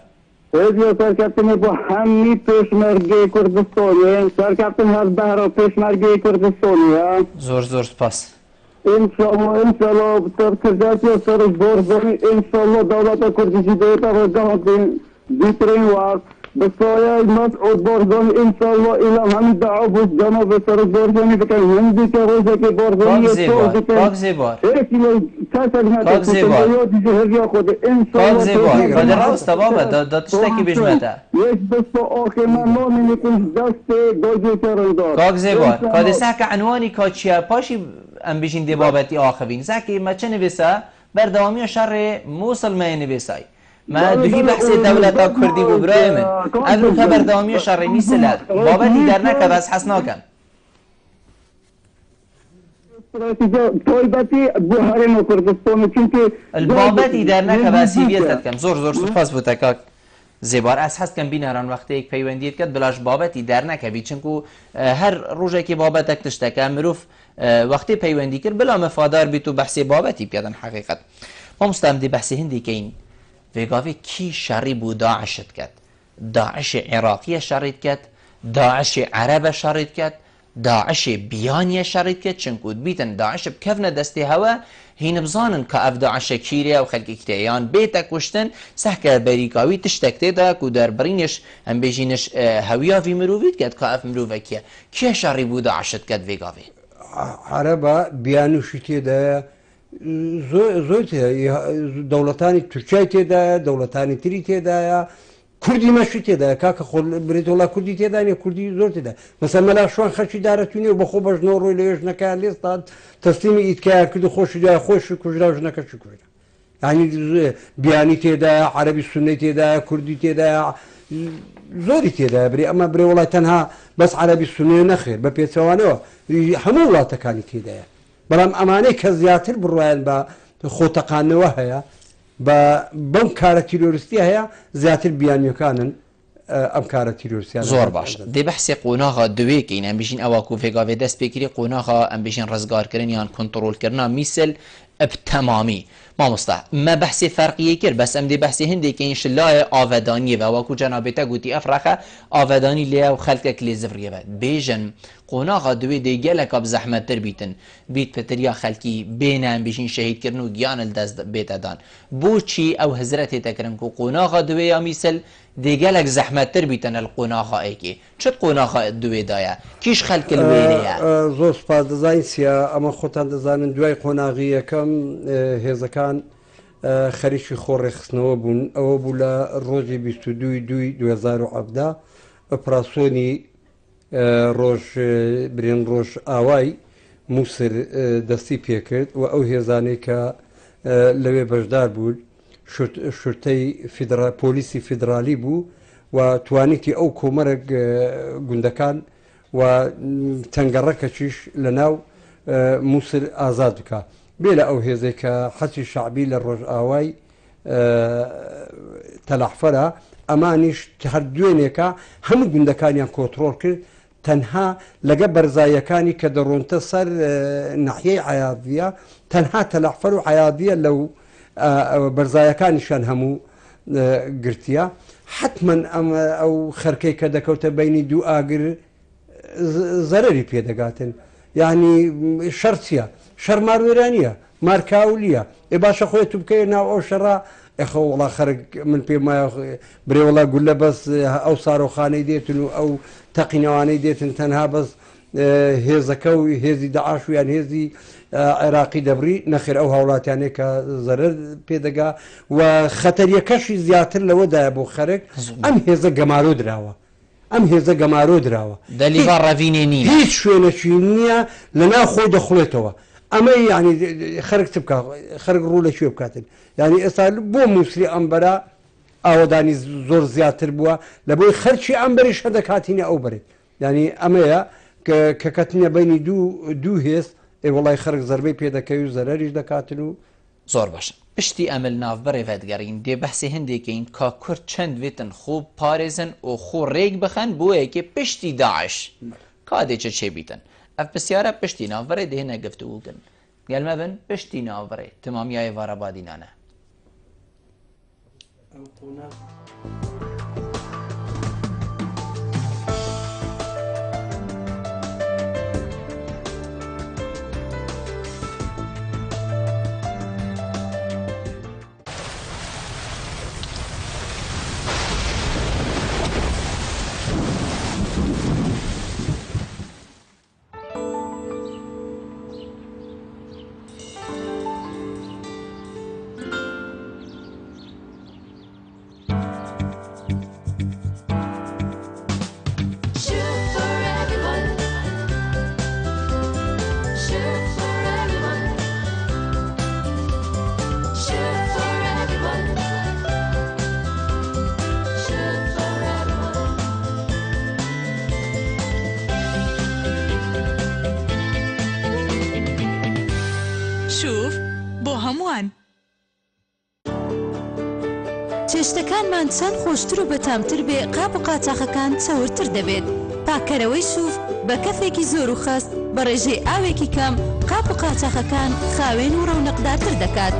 هێزی سەرکەفتنی بۆ هەمی پێشمەرگەی کوردستانی سەرکەفتن هەر بەهرە پێشمەرگەی کوردستانیە. زۆر زۆر سوپاس. ئینشاءڵڵا ئینشاءڵڵا سەرکردایەتی سەرۆک بارزانی ئینشاءڵڵا دەوڵەتە کوردیشی دەوێتە ڕێگەهاتین زووترین وەخت بە سایەی مەسعود بارزانی ئینشاءڵڵا ئیلام هەمی دەعا بۆ جەناب سەرۆک بارزانی بکەن هەندێک ڕۆژێکی کاک بارزانیە چاو زێبار بکەن کاک زێبار هێکی لە کەسێک کاک نەکەن زێبار یادیشی هەڤیا خۆدە کاک ئینشاءڵڵا زێبار پێشمەرگە کادێ ڕاستە بابە دا تشتێکی بێژمەتە. یەک بەستە ئاخێ من نامینیکم دەستێ داگیرکەرندار کاک زێبار کادێ ئینشاءڵڵا ساکە عنوانی کاچیە پاشی ئەم بژین دێ بابەتی ئاخەبین ساکە مە چە نوێسە بەردەوامیە شەڕێ موسڵ مەێ نبێسای مە دوهی بەحسێ دەولەتا کوردی بوو براێ من ئەڤروکە بەردەوامیە شەڕێ میسلە بابەتی دەرنەکە بەس حەس ناکەم. تایبەتی بۆ هەرێم کوردستان چونکی البابەتی دەرنەکە بەس هیویەت دەکەم. زۆر زۆر سوپاس بۆ تە کاک زێبار. ئەس حەز کەم بینەران وەختێک پەیوەندیت کەت بلاش بابەتی دەرنەکەبی چونکو هەر ڕۆژێکی بابەتەک تشتەکە مرۆڤ وەختی پەیوەندی کرد بلا مفادار بیت و بەحسی بابەتی بکەن حەقیقەت. مامۆستا ئەم دی بەحسی هندی کەین ڤێگاڤێ کی شەڕی بۆ داعشت کەت؟ داعشی عێراقیە شەڕیت کەت؟ داعشی عەرەبە شەڕیت کەت؟ داعشی بیانیە شەڕیت کەت؟ چونکو بیتن داعش بکەفنە دەستی هەوە هین بزانن کە ئەف داعشە کیرێ و خەلکی کیرێ یان بێتە کوشتن سەحکە بەریکاوی تشتەک تێدا کو دەربڕینش ئەم بێژینش هەویا ڤی مروڤیت کەت کە ئەف مروڤە کیە؟ کێ شەڕی بوو داعشت کەت ڤێگاڤێ؟ عەرەبە بیانوشی تێدایە زۆر دەوڵەتانی تورکای تێدایە، دەوڵەتانی تری تێدایە، کوردی مەشی تێدایە کاکە، خۆ برێت وڵا کوردی تێدا نیە، کوردی زۆر تێدا. مەسەن مەلا شوان خەرکی دارەتونی و بەخۆ بەژنەوە ڕۆی لەوێ ژنەکەیان لێستان تەسلیمی ئیتکایان کرد و خۆشی دوای خۆشی کوژرا و ژنەکەشی کوژرا. یعنی بیانی تێدایە، عەرەبی سوننەی تێدایە، کوردی تێدایە، زۆری تێدایە برێ. ئەمە برێ وڵای تەنها بەس عەرەبی سوننەیە نەخێر، بە پێچەوانەوە هەموو وڵاتەکانی تێدایە. بەڵام ئەمانەی کە زیاتر بڕوایان بە خۆتەقاندنەوە هەیە، بە بەم کارە تیرۆریستیە هەیە، زیاتر بیانیەکانن ئەم کارە تیرۆریستیانە زۆر باش دێ بەحسێ قۆناغا دوێ کەین ئەم بژین ئەوە کو ڤێگاڤێ دەست پێکری قۆناغا ئەم بژین ڕزگارکردن یان کۆنتڕۆڵکردنا میسل ب تەمامی. مامۆستا مە بەحسێ فەرقیەی کرد بەس ئەم دێ بەحسێ هندێ کەین شلایە ئاڤەدانیە ڤە وەکو جەنابێ تە گوتی ئەف ڕەخە ئاڤەدانی لێیە و خەلکەک لێ زڤریە ڤە بێژن قۆناغا دوێ دێ گەلەکا بزەحمەتتر بیتن بیت پتریا خەلکی بێنە ئەم بژین شەهید کردن و گیانل دەست بێتە دان بۆچی ئەو هزرە تێتە کرن کو قۆناغا دوێ یا میسل دێ گەلەک زەحمەتتر بیتن ال قۆناغا ئێکێ چت قۆناغا دوێ دایە کیش خەلکل وێرێیە؟ زۆر سوپاس. دەزانین چیە ئەمە خۆتان دەزانن دوای قۆناغی یەکەم هێزەکان خەریکی خۆ ڕێکخستنەوە بوون، ئەوە بوو لە ڕۆژی 22 دووی 2017 ئۆپراسۆنی ڕۆژ برێن ڕۆژ ئاوای موسر دەستی پێکرد و ئەو هێزانەی کە لەوێ بەشدار بوون شورتەی پۆلیسی فیدرالی بوو و توانیتی ئەو کۆمەرێک گوندەکان و تەنگەڕەکەکیش لە ناو موسر ئازاد بکە. بێ لە ئەو هێزێک کە حەسی شەعبی لە ڕۆژئاوای تەلەعفەرە، ئەمانیش هەر دوێنێکە هەموو گوندەکانیان کۆنترۆڵ کرد، تەنها لەگە بەرزاییەکانی کە دەڕۆنتە سەر ناحیەی عەیاضیە، تەنها تەلەعفەر و عەیاضیە لەو بەرزایەکانیشیان هەموو گرتیە. حەتمەن ئەم ئەو خەرکەی کە دەکەوتە بەینی دوو ئاگر زەرەری پێ دەگاتن. یعنی شەڕ چییە؟ شەڕ ماروێرانییە، مارکاولییە. ئێ باشە خۆی تو بکەیە ناو ئەو شەڕە، ئێخە وڵا خەرک من پێم وایە برێ وڵا گولە بەس ئەو سارۆخانەی دێتن و ئەو تەقینەوانەی دێتن تەنها بەس هێزەکە و هێزی داعش و یان هێزی عێراقی دەبڕی، نەخێر ئەو هاوڵاتیانەی کە زەرەر پێدەگا و خەتەریەکەشی زیاتر لەوەدایە بۆ خەرک ئەم هێزە گەمارۆ دراوە. ئەم هێزە گەمارۆ دراوە. دەلیڤا ڕەڤینێ نییە. هیچ شوێنێکی نییە لەناو خۆی دەخوڵێتەوە. ئەمە یعنی خەرک چ بکا؟ خەرک ڕوو لە کوێ بکاتن؟ یعنی ئێستا بۆ مووسری ئەمبەرە ئاوەدانی زۆر زیاتر بووە، لە بۆی خەرکی ئەمبەریش هەر دەکاتینە ئەو بەرێت. یعنی ئەمەیە کە کەتنە بەینی دوو هێز، ئێ وەڵای خەرک زەربەی پێ دەکەوی و زەرەریش دەکاتن و زۆر باشە پشتی ئەمل ناڤبەرێ ڤەدگەڕین دێ بەحسێ هندێ کەین کا کورد چەند وێتن خۆ بپارێزن و خۆ ڕێک بخەن بۆ یەکێ پشتی داعش کا دێ چ چێ بیتن ئەف پرسیارە پشتی ناڤبەرێ دێنە گفتوگو کن گەل مەبن پشتی ناڤبەرێ تمامیای ڤارەبادینانە. بۆ هەمووان. چێشتەکانمان چەند خۆشتر و بەتامتر بێ قاپ و قاچاخەکان چەورتر دەبێت. پاککەرەوەی شوف بە کەفێکی زۆر و خەست بە ڕێژەی ئاوێکی کەم قاپ و قاچاخەکان خاوێن و ڕەونەقدارتر دەکات.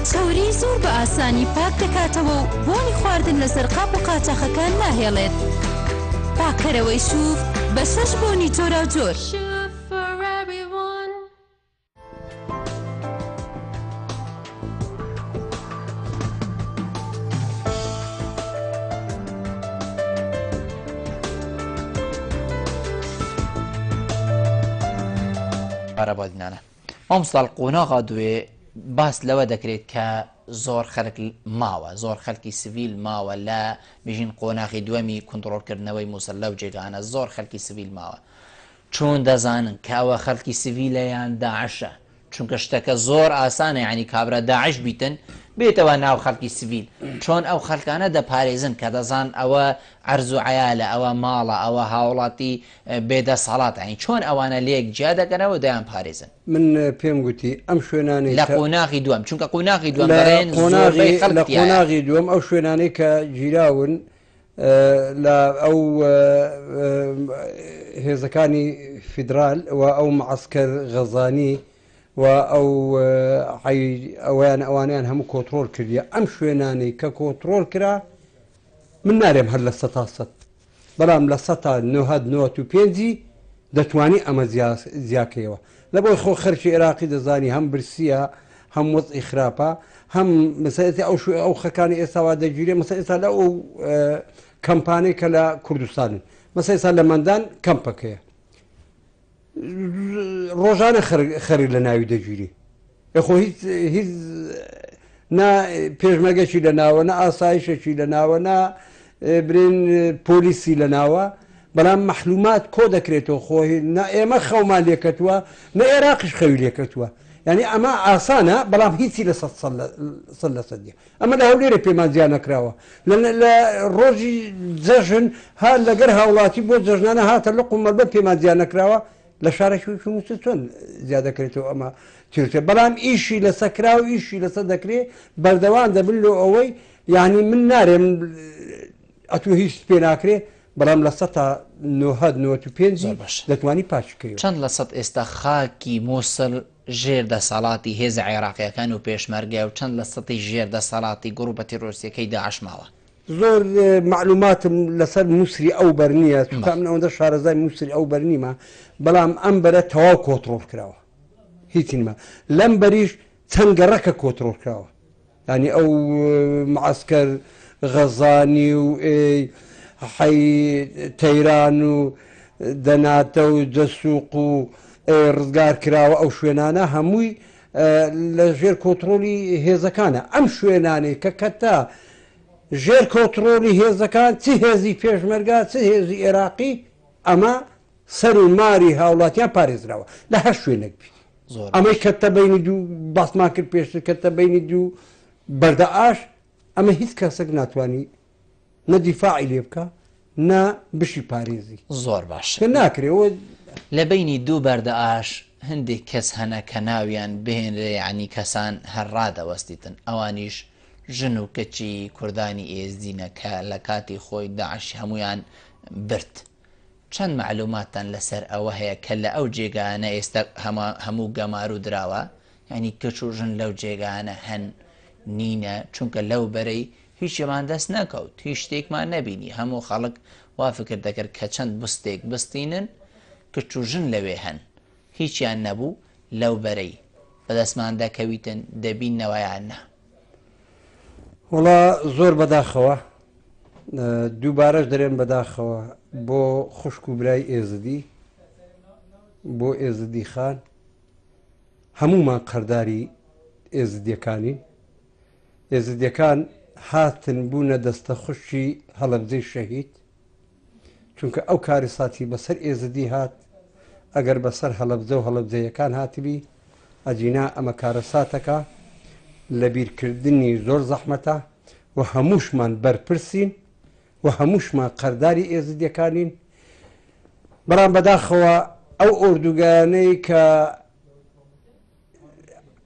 چەوری زۆر بە ئاسانی پاک دەکاتەوە و بۆنی خواردن لەسەر قاپ و قاچاخەکان ناهێڵێت. پاککەرەوەی شوف بە شەش بۆنی جۆراوجۆر. عەرەبادینانە مامۆستا قۆناغا دوێ باس لەوە دەکرێت کە زۆر خەلک ماوە زۆر خەلکی سڤیل ماوە لە بژین قۆناغی دووەمی کونتڕۆڵکردنەوەی موسڵ لەو جێگانە زۆر خەلکی سڤیل ماوە چۆن دەزانن کە ئەوە خەلکی سڤیلە یان داعشە چونکە شتەکە زۆر ئاسانە یانی کابرا داعش بیتن بێتەوە ناو خەلکی سڤیل چۆن ئەو خەلکانە دەپارێزن کە دەزان ئەوە عەرز و عەیالە ئەوە ماڵە ئەوە هاوڵاتی بێ دەسەڵاتە یانی چۆن ئەوانە لێک جیا دەکەنەوە دەیان پارێزن. من پێم گوتی ئەم شوێنانەی لە قۆناغی دووەم چونکە قۆناغی دووەم دەڵێن زۆربەی خەڵک لە قۆناغی دووەم ئەو شوێنانەی کە گیراون لە ئەو هێزەکانی فیدرال و ئەو معسکەر غەزانی و ئەو ئەویان ئەوانیان هەموو کۆنترۆل کردیە ئەم شوێنانەی کە کۆنترۆل کرا من نارێم هەر لە سەتا سەد بەڵام لە سەتا نۆهەد نۆت و پێنجی دەتوانی ئەمە جیاکەیەوە لە بۆی خۆ خەرکی عێراقی دەزانی هەم برسیە هەم وەزعی خراپە هەم مەسەلەن ئێستا ئەو شوێ ئەو خەکانی ئێستا وا دەگیرێ مەسەلەن ئێستا لە ئەو کەمپانەی کە لە کوردستانن مەسەلەن ئێستا لە مەندان کەمپەکەیە ڕۆژانە خەرک لە ناوی دەگیری خۆ هیچ هیچ نا پێشمەرگەکی لە ناوە نە ئاسایشێکی لە ناوە نا برێن پۆلیسی لە ناوە بەڵام مەحلومات کۆ دەکرێتەوە خۆ نە ئێمە خەومان لێکەتووە نە عێراقیش خەوی لێکەتووە یعنی ئەمە ئاسانە بەڵام هیچی لە سەد لە سەد نیە ئەمە لە هەولێرە پێمان جیا نەکراوە لە ڕۆژی جەژن ها لەگەر هاوڵاتی بۆ جەژنانە هاتە لق و مەلبەند پێمان جیا نەکراوە لە شارێکی وەکی موسڵ چۆن جیا دەکرێتەوە ئەمە تیرتێ بەڵام ئیشی لەسەر کرا و ئیشی لەسەر دەکرێ بەردەوام دەبن لۆ ئەوەی یعنی من نارێم ئەتوو هیچ پێ ناکرێ بەڵام لە سەتا نۆهەد نۆت و پێنجی زۆر باشە. دەتوانی پاکی کەیەوە. چەند لە سەد ئێستا خاکی موسڵ ژێر دەسەڵاتی هێزە عێراقیەکان و پێشمەرگەیە و چەند لە سەدی ژێر دەسەڵاتی گروپە تیرۆرستیەکەی داعش ماوە؟ زۆر مەعلوماتم لەسەر موسری ئەو بەر نییە چونکە من ئەوەندە شارەزای موسری ئەو بەر نیمە بەڵام ئەم بەرە تەواو کۆتڕۆڵ کراوە هیچی نیمە لەم بەریش چەند گەڕەکە کۆتڕۆڵ کراوە یانی ئەو معسکەر غەزانی و حەی تەیران و دەناتە و دەسوق و ڕزگار کراوە ئەو شوێنانە هەمووی لە ژێر کۆترۆلی هێزەکانە ئەم شوێنانەی کە کەتە ژێر کۆترۆلی هێزەکان چ هێزی پێشمەرگا چ هێزی عێراقی ئەمە سەر و ماری هاوڵاتیان پارێزراوە لە هەر شوێنێک بیت ئەمەی کەتە بینی دوو باسمان کرد پێشتر کەتە بینی دوو بەردە ئاش ئەمە هیچ کەسێک ناتوانانی نە دیفاعی لێ بکە نە بشی پارێزی زۆر باش کە ناکرێ و لە بینی دوو بەردە ئاش هەندێک کەس هەنە کە ناویان بهێنرێ یعنی کەسان هەر ڕادەوەستیتن ئەوانیش ژن و کچی کوردانی ئێزدینە کە لە کاتی خۆی داعش هەمویان برد چەند مەعلوماتتان لەسەر ئەوە هەیە کە لە ئەو جێگایانە ئێستا هەموو گەمارو دراوە یانی کچ و ژن لەو جێگایانە هەن نینە چونکە لەو بەرەی هیچیمان دەست نەکەوت هیچ شتێکمان نەبینی هەموو خەڵک وا فکر دەکرد کە چەند بستێک بستینن کچ و ژن لەوێ هەن هیچیان نەبوو لەو بەرەی بەدەستمان دەکەویتن دەبینەوە یان نا؟ وەڵا زۆر بەداخەوە دووبارەش دەرێن بەداخەوە بۆ خوشک و برای ئێزدی بۆ ئێزدی خان هەمومان قەرداری ئێزدیەکانین ئێزدیەکان هاتن بوونە دەستە خوشکی هەڵەبجەی شەهید چونکە ئەو کارەساتی بەسەر ئێزدی هات ئەگەر بەسەر هەڵەبجە و هەڵەبجەیەکان هاتبی ئەگینا ئەمە کارەساتەکە لەبیرکردنی زۆر زەحمەتە و هەمووشمان بەرپرسین و هەمووشمان قەرداری ئێزدیەکانین بەڵام بەداخەوە ئەو ئۆردوگایانەی کە.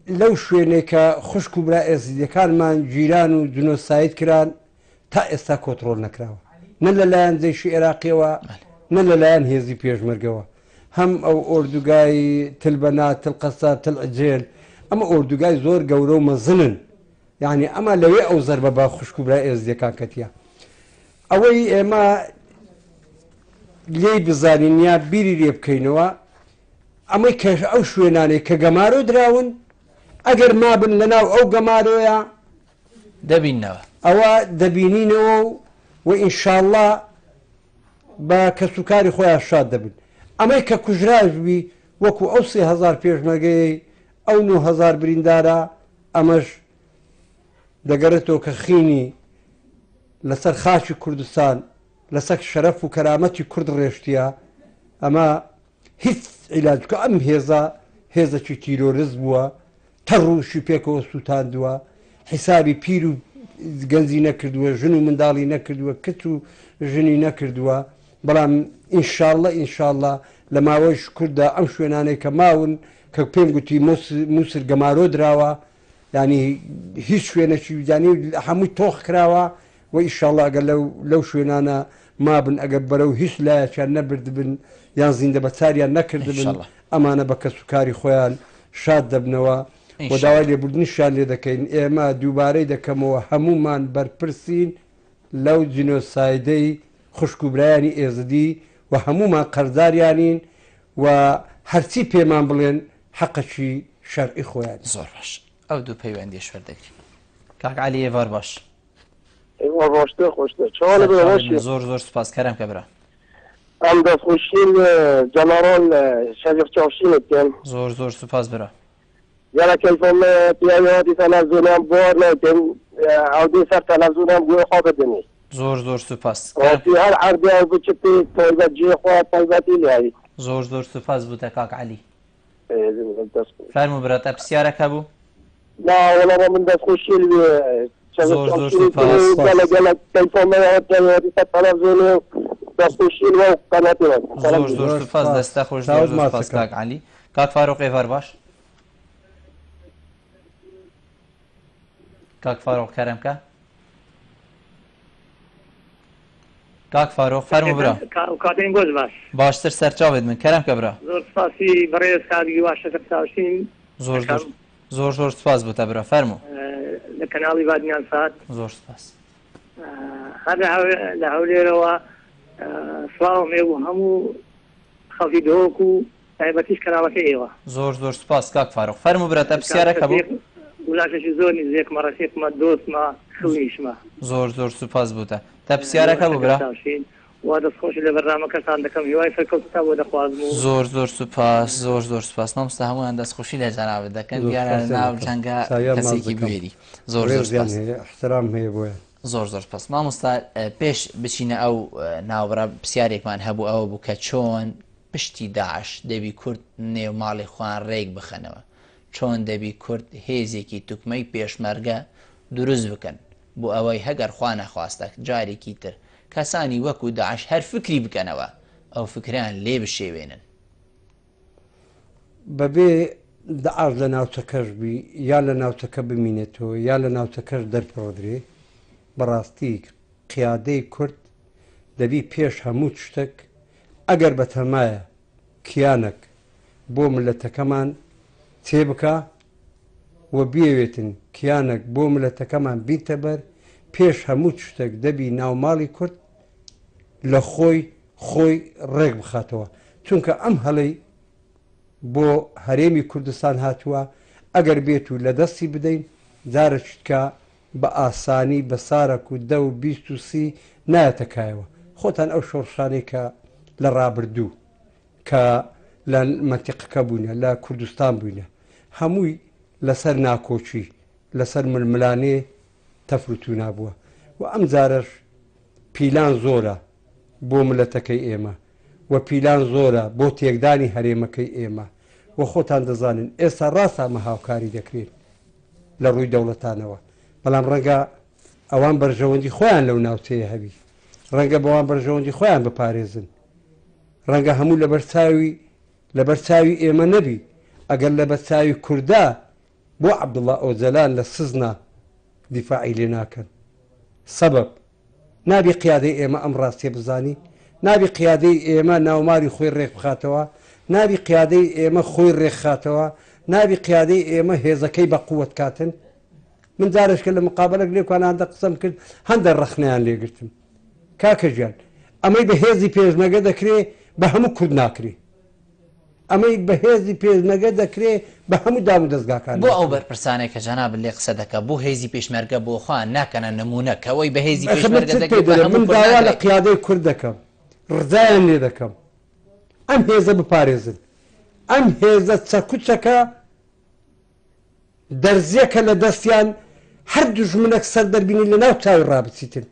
لەو شوێنەی کە خوشک و برا ئێزیدیەکانمان گیران و جنۆساید کران تا ئێستا کۆتڕۆل نەکراوە نە لەلایەن جەیشی عێراقیەوە نە لەلایەن هێزی پێشمەرگەوە هەم ئەو ئۆردوگای تل بەنات تل قەساب تل عجێل ئەمە ئۆردوگای زۆر گەورە و مەزنن یعنی ئەمە لەوێ ئەو زەربە بە خوشک و برا ئێزدیەکان کەتیە ئەوەی ئێمە لێی بزانین یا بیری لێ بکەینەوە ئەمەی کە ئەو شوێنانەی کە گەمارۆ دراون ئەگەر مابن لەناو ئەو گەمارۆیە دەبینەوە. ئەوە دەبینینەوە و و ئینشاڵڵا بە کەسوکاری خۆیان شاد دەبن. ئەمەی کە کوژراویش بی وەکو ئەو 3000 پێشمەرگەیەی ئەو 9000 بریندارە ئەمەش دەگەڕێتەوە کە خینی لەسەر خاکی کوردستان لەسەر شەرەف و کەرامەتی کورد ڕێشتیە ئەمە هیچ عیلاج بکە ئەم هێزە هێزەکی تیرۆرست بووە تەڕوشی پێکەوە سووتاندووە حیسابی پیر و گەنجی نەکردووە ژن و منداڵی نەکردووە کچ و ژنی نەکردووە بەڵام ئینشاءاللە ئینشاءاللە لە ماوەی شکردا ئەم شوێنانەی کە ماون کە پێم گوتی موسر گەمارۆ دراوە ینی هیچ شوێنێکی ینی هەمووی تۆخ کراوە وە ئیشاڵا ئەگەر لەو لەو شوێنانە مابن ئەگەر بەرەو هیچ لایەکیان نەبردبن یان زیندە بەچاریان نەکردبن ئینشاڵا. ئەمانە بە کەس و کاری خۆیان شاد دەبنەوە و ئینشاڵا. داوای لێبوردنیشیان لێ دەکەین ئێمە دووبارەی دەکەمەوە هەموومان بەرپرسین لەو جینۆسایدەی خوشک و برایانی ئێزدی و هەموومان قەرزاریانین و هەرچی پێمان بڵێن حەقەکی شەرعی خۆیانە. زۆر باش ئەو دوو پەیوەندیەش وەردەگرین. کاک عەلی ئێوار باش. ئێوە ڕۆشتر خۆشتر چۆنە برا باشی زۆر زۆر سپاس کەرەم کە برا ئەم دەستخۆشی جەنەڕۆڵ شەفیق چاوشینت بکەم زۆر زۆر سپاس برا گەلە کەیفم پیاوی تەلەڤزیۆنم بۆر ناکەم ئەو دێ سەر تەلەڤزیۆنم گوێ خۆ بدنی زۆر زۆر سپاس ڕاستی هەر عەردێ ئەو بچپی تایبەت جێ خۆ تایبەتی لای زۆر زۆر سپاس بوتە کاک عەلی فەرموو برا تا پرسیارەک هەبوو؟ نا وەڵا بە من دەست خۆشی لێ زۆر زۆر سوپاس. گەلە گەلە کەیفم دەست خۆشی لێ قەناتی زۆر زۆر سوپاس دەستە خۆش زۆر زۆر سوپاس کاک عەلی کاک فاروق ئێوار باش کاک فاروق کەرەم کە کاک فاروق فەرموو برا. کاتێن گۆش باش. باشتر سەرچاوێت من کەرەم کە برا. زۆر سپاسی بەڕێز کاک هیوا شەکر چاوشین زۆر زۆر زۆر زۆر سپاس بۆتە برا فەرموو. لە کەناڵی بادینان سات. زۆر سپاس. هەر لە هەولێرەوە سڵاوم هەیە بۆ هەموو خەڵکی دهۆک و تایبەتیش کەناڵەکەی ئێوە. زۆر زۆر سوپاس کاک فاروق. فەرموو برا تا پرسیارەک هەبوو؟ گولاشێکی زۆر نزیکمە ڕەفیقمە دۆستمە خزمیشمە. زۆر زۆر سوپاس بوتە. تا پرسیارەک هەبوو برا؟ وا دەستخۆشی لە بەرنامەکەتان دەکەم هیوای سەرکەوتنتان بۆ دەخوازم و. زۆر زۆر سوپاس زۆر زۆر سوپاس مامۆستا هەموویان دەستخۆشی لە جەنابت دەکەن زۆر دیارە سوپاسیان ناو دەکەم. جەنگە چاویان ماچ کەسێکی دەکەم. بوێری زۆر زۆر ڕێزیان سوپاس. هەیە احترام هەیە بۆیان. زۆر زۆر سپاس مامۆستا پێش بچینە ئەو ناوبڕە پرسیارێکمان هەبوو ئەوە بوو کە چۆن پشتی داعش دەبی کورد نێو ماڵی خۆیان ڕێک بخەنەوە چۆن دەبی کورد هێزێکی توکمەی پێشمەرگە دروست بکەن بۆ ئەوەی هەگەر خوا نەخواستە جارێکی تر کەسانی وەکو داعش هەر فکری بکەنەوە ئەو فکرەیان لێ بشێوێنن. بەبێ داعش لە ناوچەکەش بی یا لە ناوچەکە بمینێتەوە یا لە ناوچەکەش دەرپەڕدرێ بەڕاستی قیادەی کورد دەبی پێش هەموو شتێک ئەگەر بەتەمایە کیانەک بۆ ملەتەکەمان تێبکا و بیەوێتن کیانەک بۆ ملەتەکەمان بینتە بەر پێش هەموو شتێک دەبی ناوماڵی کورد لە خۆی خۆی ڕێک بخاتەوە چونکە ئەم هەڵەی بۆ هەرێمی کوردستان هاتووە ئەگەر بێت و لە دەستی بدەین جارێکیتکە بە ئاسانی بە سارەک و دە و 20 و 30 نایەتە کایەوە خۆتان ئەو شۆڕشانەی کە لە ڕابردوو کە لە مەنتیقەکە بووینە لە کوردستان بووینە هەمووی لەسەر ناکۆکی لەسەر ململانێ تەفروتونا بووە و ئەم جارەش پیلان زۆرە بۆ ملەتەکەی ئێمە و پیلان زۆرە بۆ تێکدانی هەرێمەکەی ئێمە و خۆتان دەزانن ئێستا ڕاستە ئەمە هاوکاری دەکرێن لە ڕووی دەوڵەتانەوە بەڵام ڕەنگە ئەوان بەرژەوەندی خۆیان لەو ناوچەیە هەبی ڕەنگە بەوان بەرژەوەندی خۆیان بپارێزن ڕەنگە هەموو لەبەر چاوی لەبەر چاوی ئێمە نەبی ئەگەر لەبەر چاوی کووردا. بۆ عەبدوڵا ئۆجەلان لە سزنا دیفاعی لێ ناکەن؟ سەبەب؟ نابی قیادەی ئێمە ئەم ڕاستیە بزانی؟ نابی قیادەی ئێمە ناوماری خۆی ڕێک بخاتەوە؟ نابی قیادەی ئێمە خۆی ڕێکخاتەوە؟ نابی قیادەی ئێمە هێزەکەی بە قوت کاتن؟ من جارێک کە لە مقابەلەک لێکوان هەندە قسەم کرد هەندە ڕەخنەیان لێگرتم. کاکە گیان ئەمەی بە هێزی پێشمەرگە دەکرێ بە هەموو کورد ناکرێ. ئەمەی بە هێزی پێشمەرگە دەکرێ بە هەموو دام و دەزگاکان بۆ ئەو ناکرێ. بەرپرسانەی کە جەنابت لێ قسە دەکا بۆ هێزی پێشمەرگە بۆ خۆیان ناکەنە نموونە کە ئەوەی بە هێزی ئەخە من پێشمەرگە چت پێ دەکرێ بە دەرێم هەموو من کورد داوا لە ناکرێ. قیادەی کورد دەکەم ڕزایان لێ دەکەم ئەم هێزە بپارێزن ئەم هێزە چەکوچەکە دەرزیەکە لە دەستیان هەر دوژمنەک سەر دەربینی لە ناو چاوی ڕابچیتن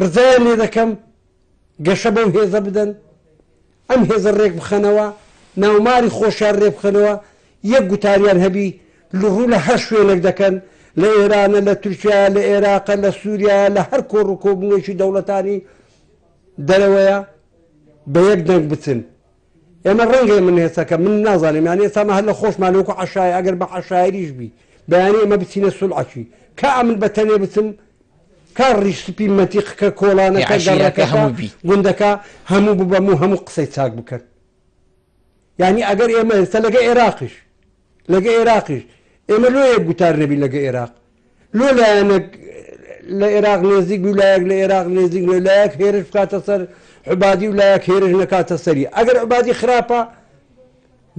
ڕزایان لێ دەکەم گەشە بەو هێزە بدەن ئەم هێزە ڕێک بخەنەوە ناوماری خۆشیان ڕێ بخەنەوە یەک گوتاریان هەبی ڕوو لە هەر شوێنێک دەکەن لە ئێرانە لە تورکیا لە عێراقە لە سووریا لە هەر کۆڕ و کۆبوونێکی دەوڵەتانی دەرەوەیە بە یەک دەنگ بچن ئێمە ڕەنگە من هێسەکە من نازانم یان ئێستا مە هەر لە خۆشمان وەکو عەشای ئەگەر بە عەشایریش بی بەیانی ئێمە بچینە سولعەکی کا ئەمن بە تەنێ بچم کا ڕیش سپی مەنتیقەکە کۆڵانەکە عەشیرەکە گەڕەکەکە هەموو بی. گوندەکە هەموو ببەم و هەموو قسەی چاک بکەن یعنی ئەگەر ئێمە ئێستا لەگە عێراقیش لەگە عێراقیش ئێمە لۆ یەک گوتار نەبین لەگە عێراق لۆ لایەنێک لە عێراق نێزیک بی و لایەک لە عێراق نێزیک نەبی، لایەک هێرش بکاتە سەر عوبادی و لایەک هێرش نەکاتە سەری. ئەگەر عوبادی خراپە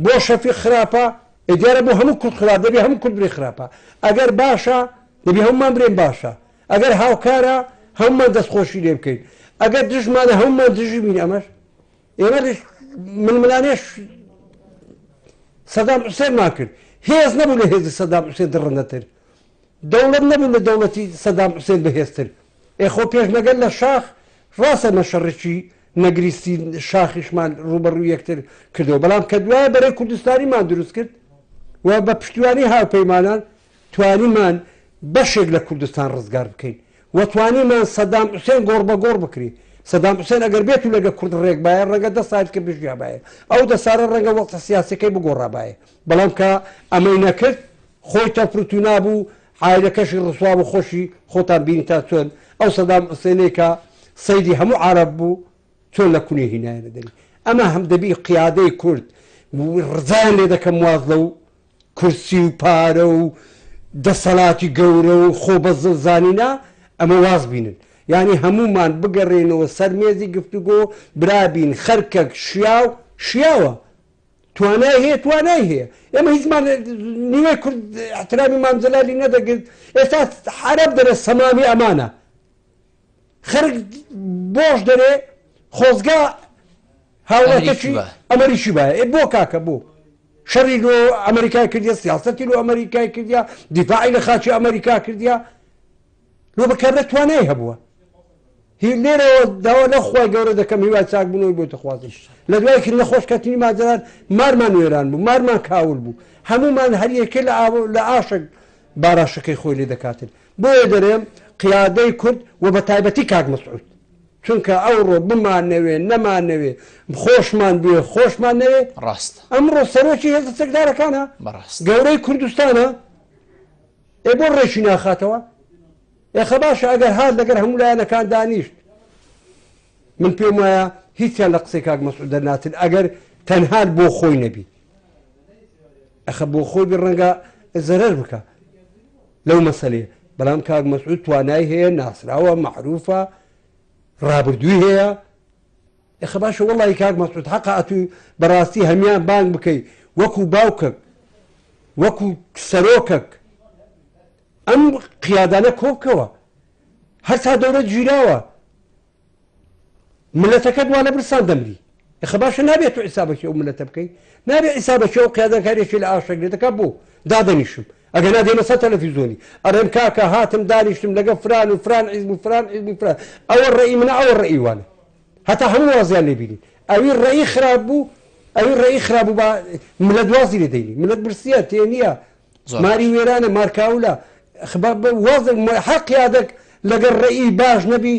بۆ شەفیق خراپە، ئێ دیارە بۆ هەموو کورد خراپ دەبی هەموو کورد برێ خراپە. ئەگەر باشە دەبی هەموومان برێن باشە. ئەگەر هاوکارە هەموومان دەستخۆشی لێ بکەین. ئەگەر دژمانە هەموومان دژی بین ئەمەش ئێمە ململانێش سەدام حوسێنمان کرد هێز نەبوو لە هێزی سەدام حوسێن دڕندەتر دەوڵەت نەبوو لە دەوڵەتی سەدام حوسێن بەهێزتر ئێ خۆ پێشمەگەر لە شاخ ڕاستە مە شەڕێکی نەگریسی شاخیشمان ڕووبەڕووی یەکتر کردەوە بەڵام کە دوایە بەرەی کوردستانیمان دروست کرد و بە پشتیوانی هاوپەیمانان توانیمان بەشێک لە کوردستان ڕزگار بکەین و توانیمان سەدام حوسێن گۆڕ بە گۆڕ بکری. سەدام حوسێن ئەگەر بێتو لەگە کورد ڕێک بایە ڕەنگە دە سالی تکە بژیابایە. ئەو دە سالە ڕەنگە وەزع سیاسیەکەی بگۆڕابایە. بەڵام کە ئەمەی نەکرد خۆی تەفروتونا بوو عایلەکەشی ڕسوا بوو خۆشی خۆتان بینیتان چۆن ئەو سەدام حوسێنەی کە سەیدی هەموو عەرەب بوو چۆن لە کونێ هینایانە دەری. ئەمە هەم دەبی قیادەی کورد ڕزایان لێ دەکەم واز لەو کورسی و پارە و دەسەڵاتی گەورە و خۆ بە زل زانینە ئەمە واز بینن یانی هەموومان بگەڕێینەوە سەر مێزی گفتوگۆ برابین خەرکەک شیاو شیاوە توانای هەیە توانای هەیە ئێمە هیچمان نیوەی کورد احترامی مام جەلالی نەدەگرت ئێستا عەرەب دەرێ سەمامی ئەمانە خەرک بۆش دەرێ خۆزگا هاوڵاتەکی ئەمریکی بایە ئێ بۆ کاکە بۆ شەڕی لۆ ئەمریکای کردیە سیاسەتی لۆ ئەمریکای کردیە دیفاعی لە خاکی ئەمریکا کردیە لۆ بە کابرا توانای هەبووە هی لێرەوە داوا لە خوای گەورە دەکەم هیوای چاکبوونەوەی بۆ دەخوازم لە دوای کرد نەخۆش کەتنی ماجەران مارمان وێران بوو مارمان کاول بوو هەموومان هەر یەکێ لە ئاو لە ئاشێک باراشەکەی خۆی لێ دەکاتن بۆیە دەرێم قیادەی کورد و بە تایبەتی کاک مەسعود چونکە ئەوڕۆ بمانەوێ نەمانەوێ خۆشمان بوێ خۆشمان نەوێ ڕاستە ئەمڕۆ سەرۆکی هێزە چەکدارەکانە بەڕاست گەورەی کوردستانە ئێ بۆ ڕێکی ناخاتەوە ئێخە باشە ئەگەر هات لەگەر هەموو لایەنەکان دانیشت من پێم وایە هیچیان لە قسەی کاک مەسعود دەرناچن ئەگەر تەنها بۆ خۆی نەبی ئەخە بۆ خۆی بی ڕەنگە زەرەر بکە لەو مەسەلەیە بەڵام کاک مەسعود توانای هەیە ناسراوە مەعروفە ڕابردووی هەیە ئەخە باشە وەڵی کاک مەسعود حەقە ئەتوو بەڕاستی هەمیان بانگ بکەی وەکو باوکەک وەکو سەرۆکەک ئەم قیادانە کۆبکەوە هەرتا دەورە گیراوە ملەتەکەت وا لە برسان دەمری ئەخە باشە نابێت تو حیسابەکی ئەو ملەتە بکەی نابێ حیسابەکی ئەو قیادەکاریەکی لە ئاشەک لێ دەکات بۆ دادەنیشم ئەگەر نا دێمە سەر تەلەفیزۆنی ئەڕێم کاکە هاتم دانیشتم لەگە فران و فران حیزب و فران حیزب و فران ئەوە ڕەئی منە ئەوە ڕەئی وانە هەتا هەموو وازیان لێ بینین ئەوی ڕەئی خراپ بوو ئەوی ڕەئی خراپ بوو با ملەت وازی لێ دەینی ملەت برسیە تێنیە ماری وێرانە مارکاولە واز هەر قیادەک لەگەر ڕەئی باش نەبی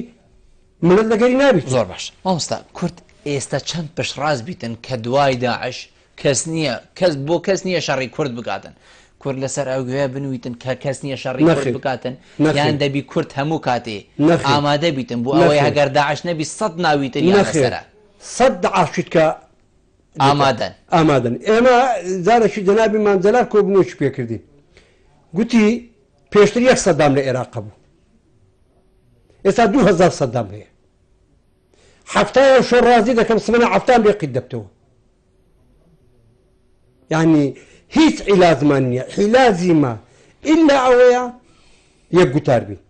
ملت لەگەری نابیت. زۆر باش مامۆستا کورد ئێستا چەند پشتڕاست بیتن کە دوای داعش کەس نییە کەس بۆ کەس نییە شەڕی کورد بکاتن. کورد لەسەر ئەو گوێ بنویتن کە کەس نییە شەڕی کورد نەخێر. بکاتن نەخێر. یان دەبی کورد هەموو کاتێ نەخێر. ئامادە بیتن بۆ ئەوەی نەخێر. هەگەر داعش نەبی سەد ناوی تریان نەخێر لەسەرە. سەد داعشیت کە ئامادەن. ئامادەن. ئێمە جارێکی جەنابی مام جەلال کۆبوونەوەکی پێکردین گوتی پێشتر یەک سەدام لە ئێراق هەبوو ئێستا 2000 سەدام هەیە حەفتایە شۆ ڕازی دەکەم سمەنە حەفتان بێ قیت دەبتەوە یعنی هیچ عیلازمان نییە عیلازی ما ئللا ئەوەیە یەک گوتار بین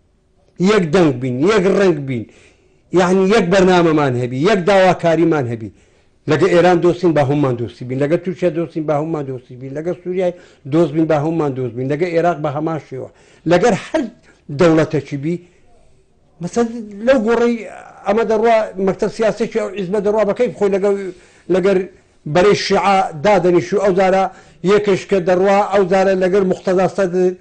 یەک دەنگ بین یەک ڕەنگ بین یعنی یەک بەرنامەمان هەبی یەک داواکاریمان هەبی لەگە ئێران دۆستین با هەموومان دۆستی بین لەگە تورکیا دۆستین با هەموومان دۆستی بین لەگە سووریای دۆست بین با هەموومان دۆست بین لەگە ئێراق بە هەمان شێوە لەگەر هەر دەوڵەتەکی بی مەسەل لەو گۆڕەی ئەمە دەڕوا مەکتەب سیاسێکی ئەو عیزبە دەڕوا بە کەیف خۆی لەگەڵ لەگەر بەرەی شیعە دادەنیشی و ئەو جارە یەکش کە دەڕوا ئەو جارە لەگەر موقتەدا سەدر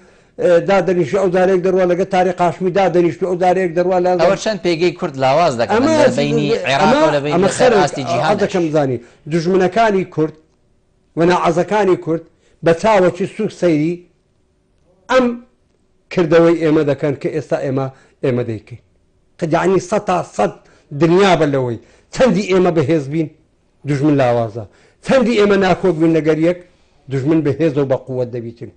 دادەنیشی ئەو جارێک دەڕوا لەگەر تاریق هاشمی دادەنیشت و ئەو جارێک دەڕوا لە ئەوە چەند پێگەی کورد لاواز دەکەن ئەمە لە بەینی عێراق و لە بەینی ئەمە لەسەر خەرج ئاستی جیهانش. دەکەم زانی دوژمنەکانی کورد و ناعەزەکانی کورد بە چاوەکی سوک سەیری ئەم کردەوەی ئێمە دەکەن کە ئێستا ئێمە ئێمە دەیکەین یەعنی سەتا سەد دنیابە لەوەی چەندی ئێمە بەهێز بین دوژمن لاوازە چەندی ئێمە ناکۆک بین لەگەر یەک دوژمن بەهێزە و بە قووەت دەبیتن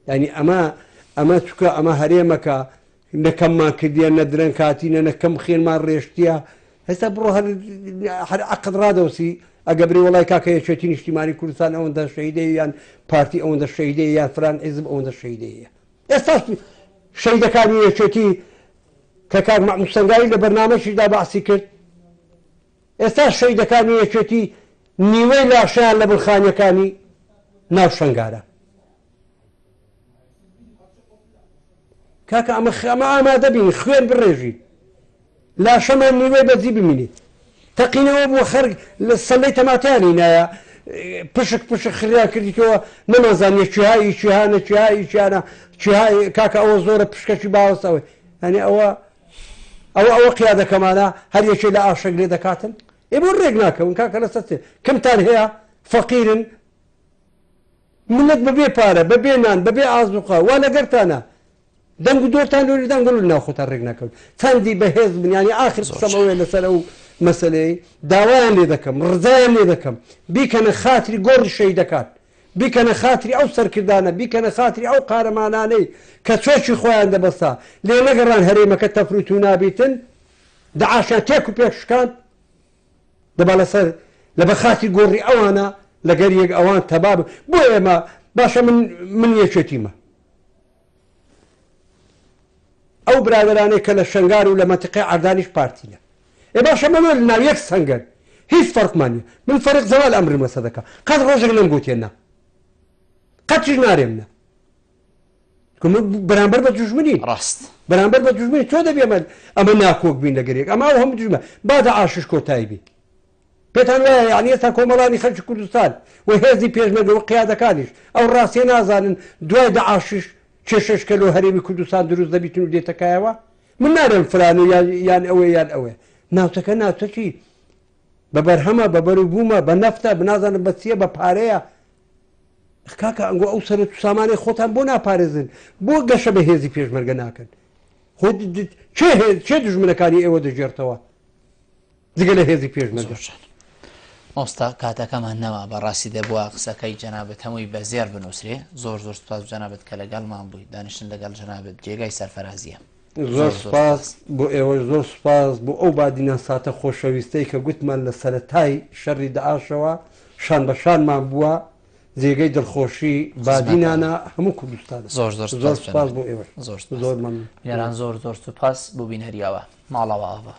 یعنی ئەمە ئەمە چکە ئەمە هەرێمەکە نەکەممان کردیە نە درەنگ هاتینە نە کەم خێنمان ڕێشتیە هێستا بڕۆ هەر هەر عەقد ڕادەوسی ئەگە برێ وەڵای کاکە یەکێتی نیشتیمانی کوردستان ئەوەندە شەهیدەیە یان پارتی ئەوەندە شەهیدەیە یان فران حیزب ئەوەندە شەهیدەیە ئێستاش شەهیدەکانی یەکێتی کە کاک مەحموود سەنگاوی لە بەرنامەشیدا باسی کرد ئێستا شەهیدەکانی یەکێتی نیوەی لاشەیان لە بنخانیەکانی ناو شەنگارە کاکە ئەمە ئەمە ئامادە بین خوێن بڕێژین لاشەمان نیوەی بەجی بمینێت تەقینەوە بووە خەرک لە سەلەی تەماتیانی نایە پشک پشک خریان کردیتەوە نەمانزانیە کێها ئی کێهانە کێها ئی کیانە کێها کاکە ئەوە زۆرە پشکەکی باوەستەوەی هەنی ئەوە ئەوە ئەوە قیادەکەمانە هەر یەکێ لە ئاشەک لێ دەکاتن ئێ بۆ ڕێک ناکەون کاکە لەسەر چێ کەمتان هەیە فەقیرن ملت بەبێ پارە بەبێ نان بەبێ ئازوقە وا لەگەرتانە دەنگ و دۆرتان لۆ لێدان گەلۆ لەناو خۆتان ڕێک ناکەون چەندی بەهێز بن یانی ئاخر قسەم ئەوەیە لەسەر ئەو مەسەلەی داوایان لێ دەکەم ڕزایان لێ دەکەم بیکەنە خاتری گۆڕی شەهیدەکان بیکەنە خاتری ئەو سەرکردانە بیکەنە خاتری ئەو قارەمانانەی کە چۆکی خۆیان دەبەستا لێ نەگەڕان هەرێمەکە تەفروتونا بیتن دەعاشیان تێک و پێک شکاند دەبا لەسەر لەبەر خاکی گۆڕی ئەوانە لەگەر یەک ئەوان تەبا بن بۆ ئێمە باشە من من یەکێتیمە ئەو برادەرانەی کە لە شەنگار و لە مەنتیقەی عەردانیش پارتینە ئێ باشە مەلۆ لە ناو یەک سەنگەر هیچ فەرقمان نیە من فەرق زەوال ئەمرم لەسەر دەکا قەت ڕۆژێک نەمگوتێ نا قەتیش نارێم نا بەرامبەر بە دوژمنین ڕاست بەرامبەر بە دوژمنی تۆ دەبێ ئەمە ئەمە ناکۆک بین لەگەر یەک ئەمە ئەو هەموو دوژمە با داعشش کۆتایی بی پێتان وایە یعنی ئێستا کۆمەڵانی خەلکی کوردستان و هێزی پێشمەرگە و قیادەکانیش ئەو ڕاستیە نازانن دوای داعشش کێشەش کە لۆ هەرێمی کوردستان دروست دەبیتن و دێتە کایەوە من نارێم فران و یان یان ئەوەیە یان ئەوەیە ناوچەکە ناوچەکی بە بەرهەمە بە بەروبوومە بە نەفتە بنازانم بە چییە بە پارەیە کاکە ئەنگۆ ئەو سەرەت و سامانەی خۆتان بۆ ناپارێزن بۆ گەشە بە هێزی پێشمەرگە ناکەن خۆ کێ کێ دوژمنەکانی ئێوە دەگێڕتەوە جگە لە هێزی پێشمەرگە مامۆستا کاتەکەمان نەما بەڕاستی دەبووە قسەکەی جەنابت هەمووی بە زێڕ بنووسرێ زۆر زۆر سپاس جەنابت کە لەگەڵمان بووی دانیشتن لەگەڵ جەنابت جێگای سەرفەرازیە زۆر سپاس بۆ ئێوەش زۆر سپاس بۆ ئەو بادینان ساتە خۆشەویستەی کە گوتمان لە سەرەتای شەڕی دەعاشەوە شان بە شانمان بووە جێگەی دڵخۆشی بادینانە هەموو کوردستانە زۆر زۆر زۆر سپاس بۆ ئێوەش زۆر زۆر مەمنون بینەران زۆر زۆر سوپاس بۆ بینەریاوە ماڵەوە ئاوا.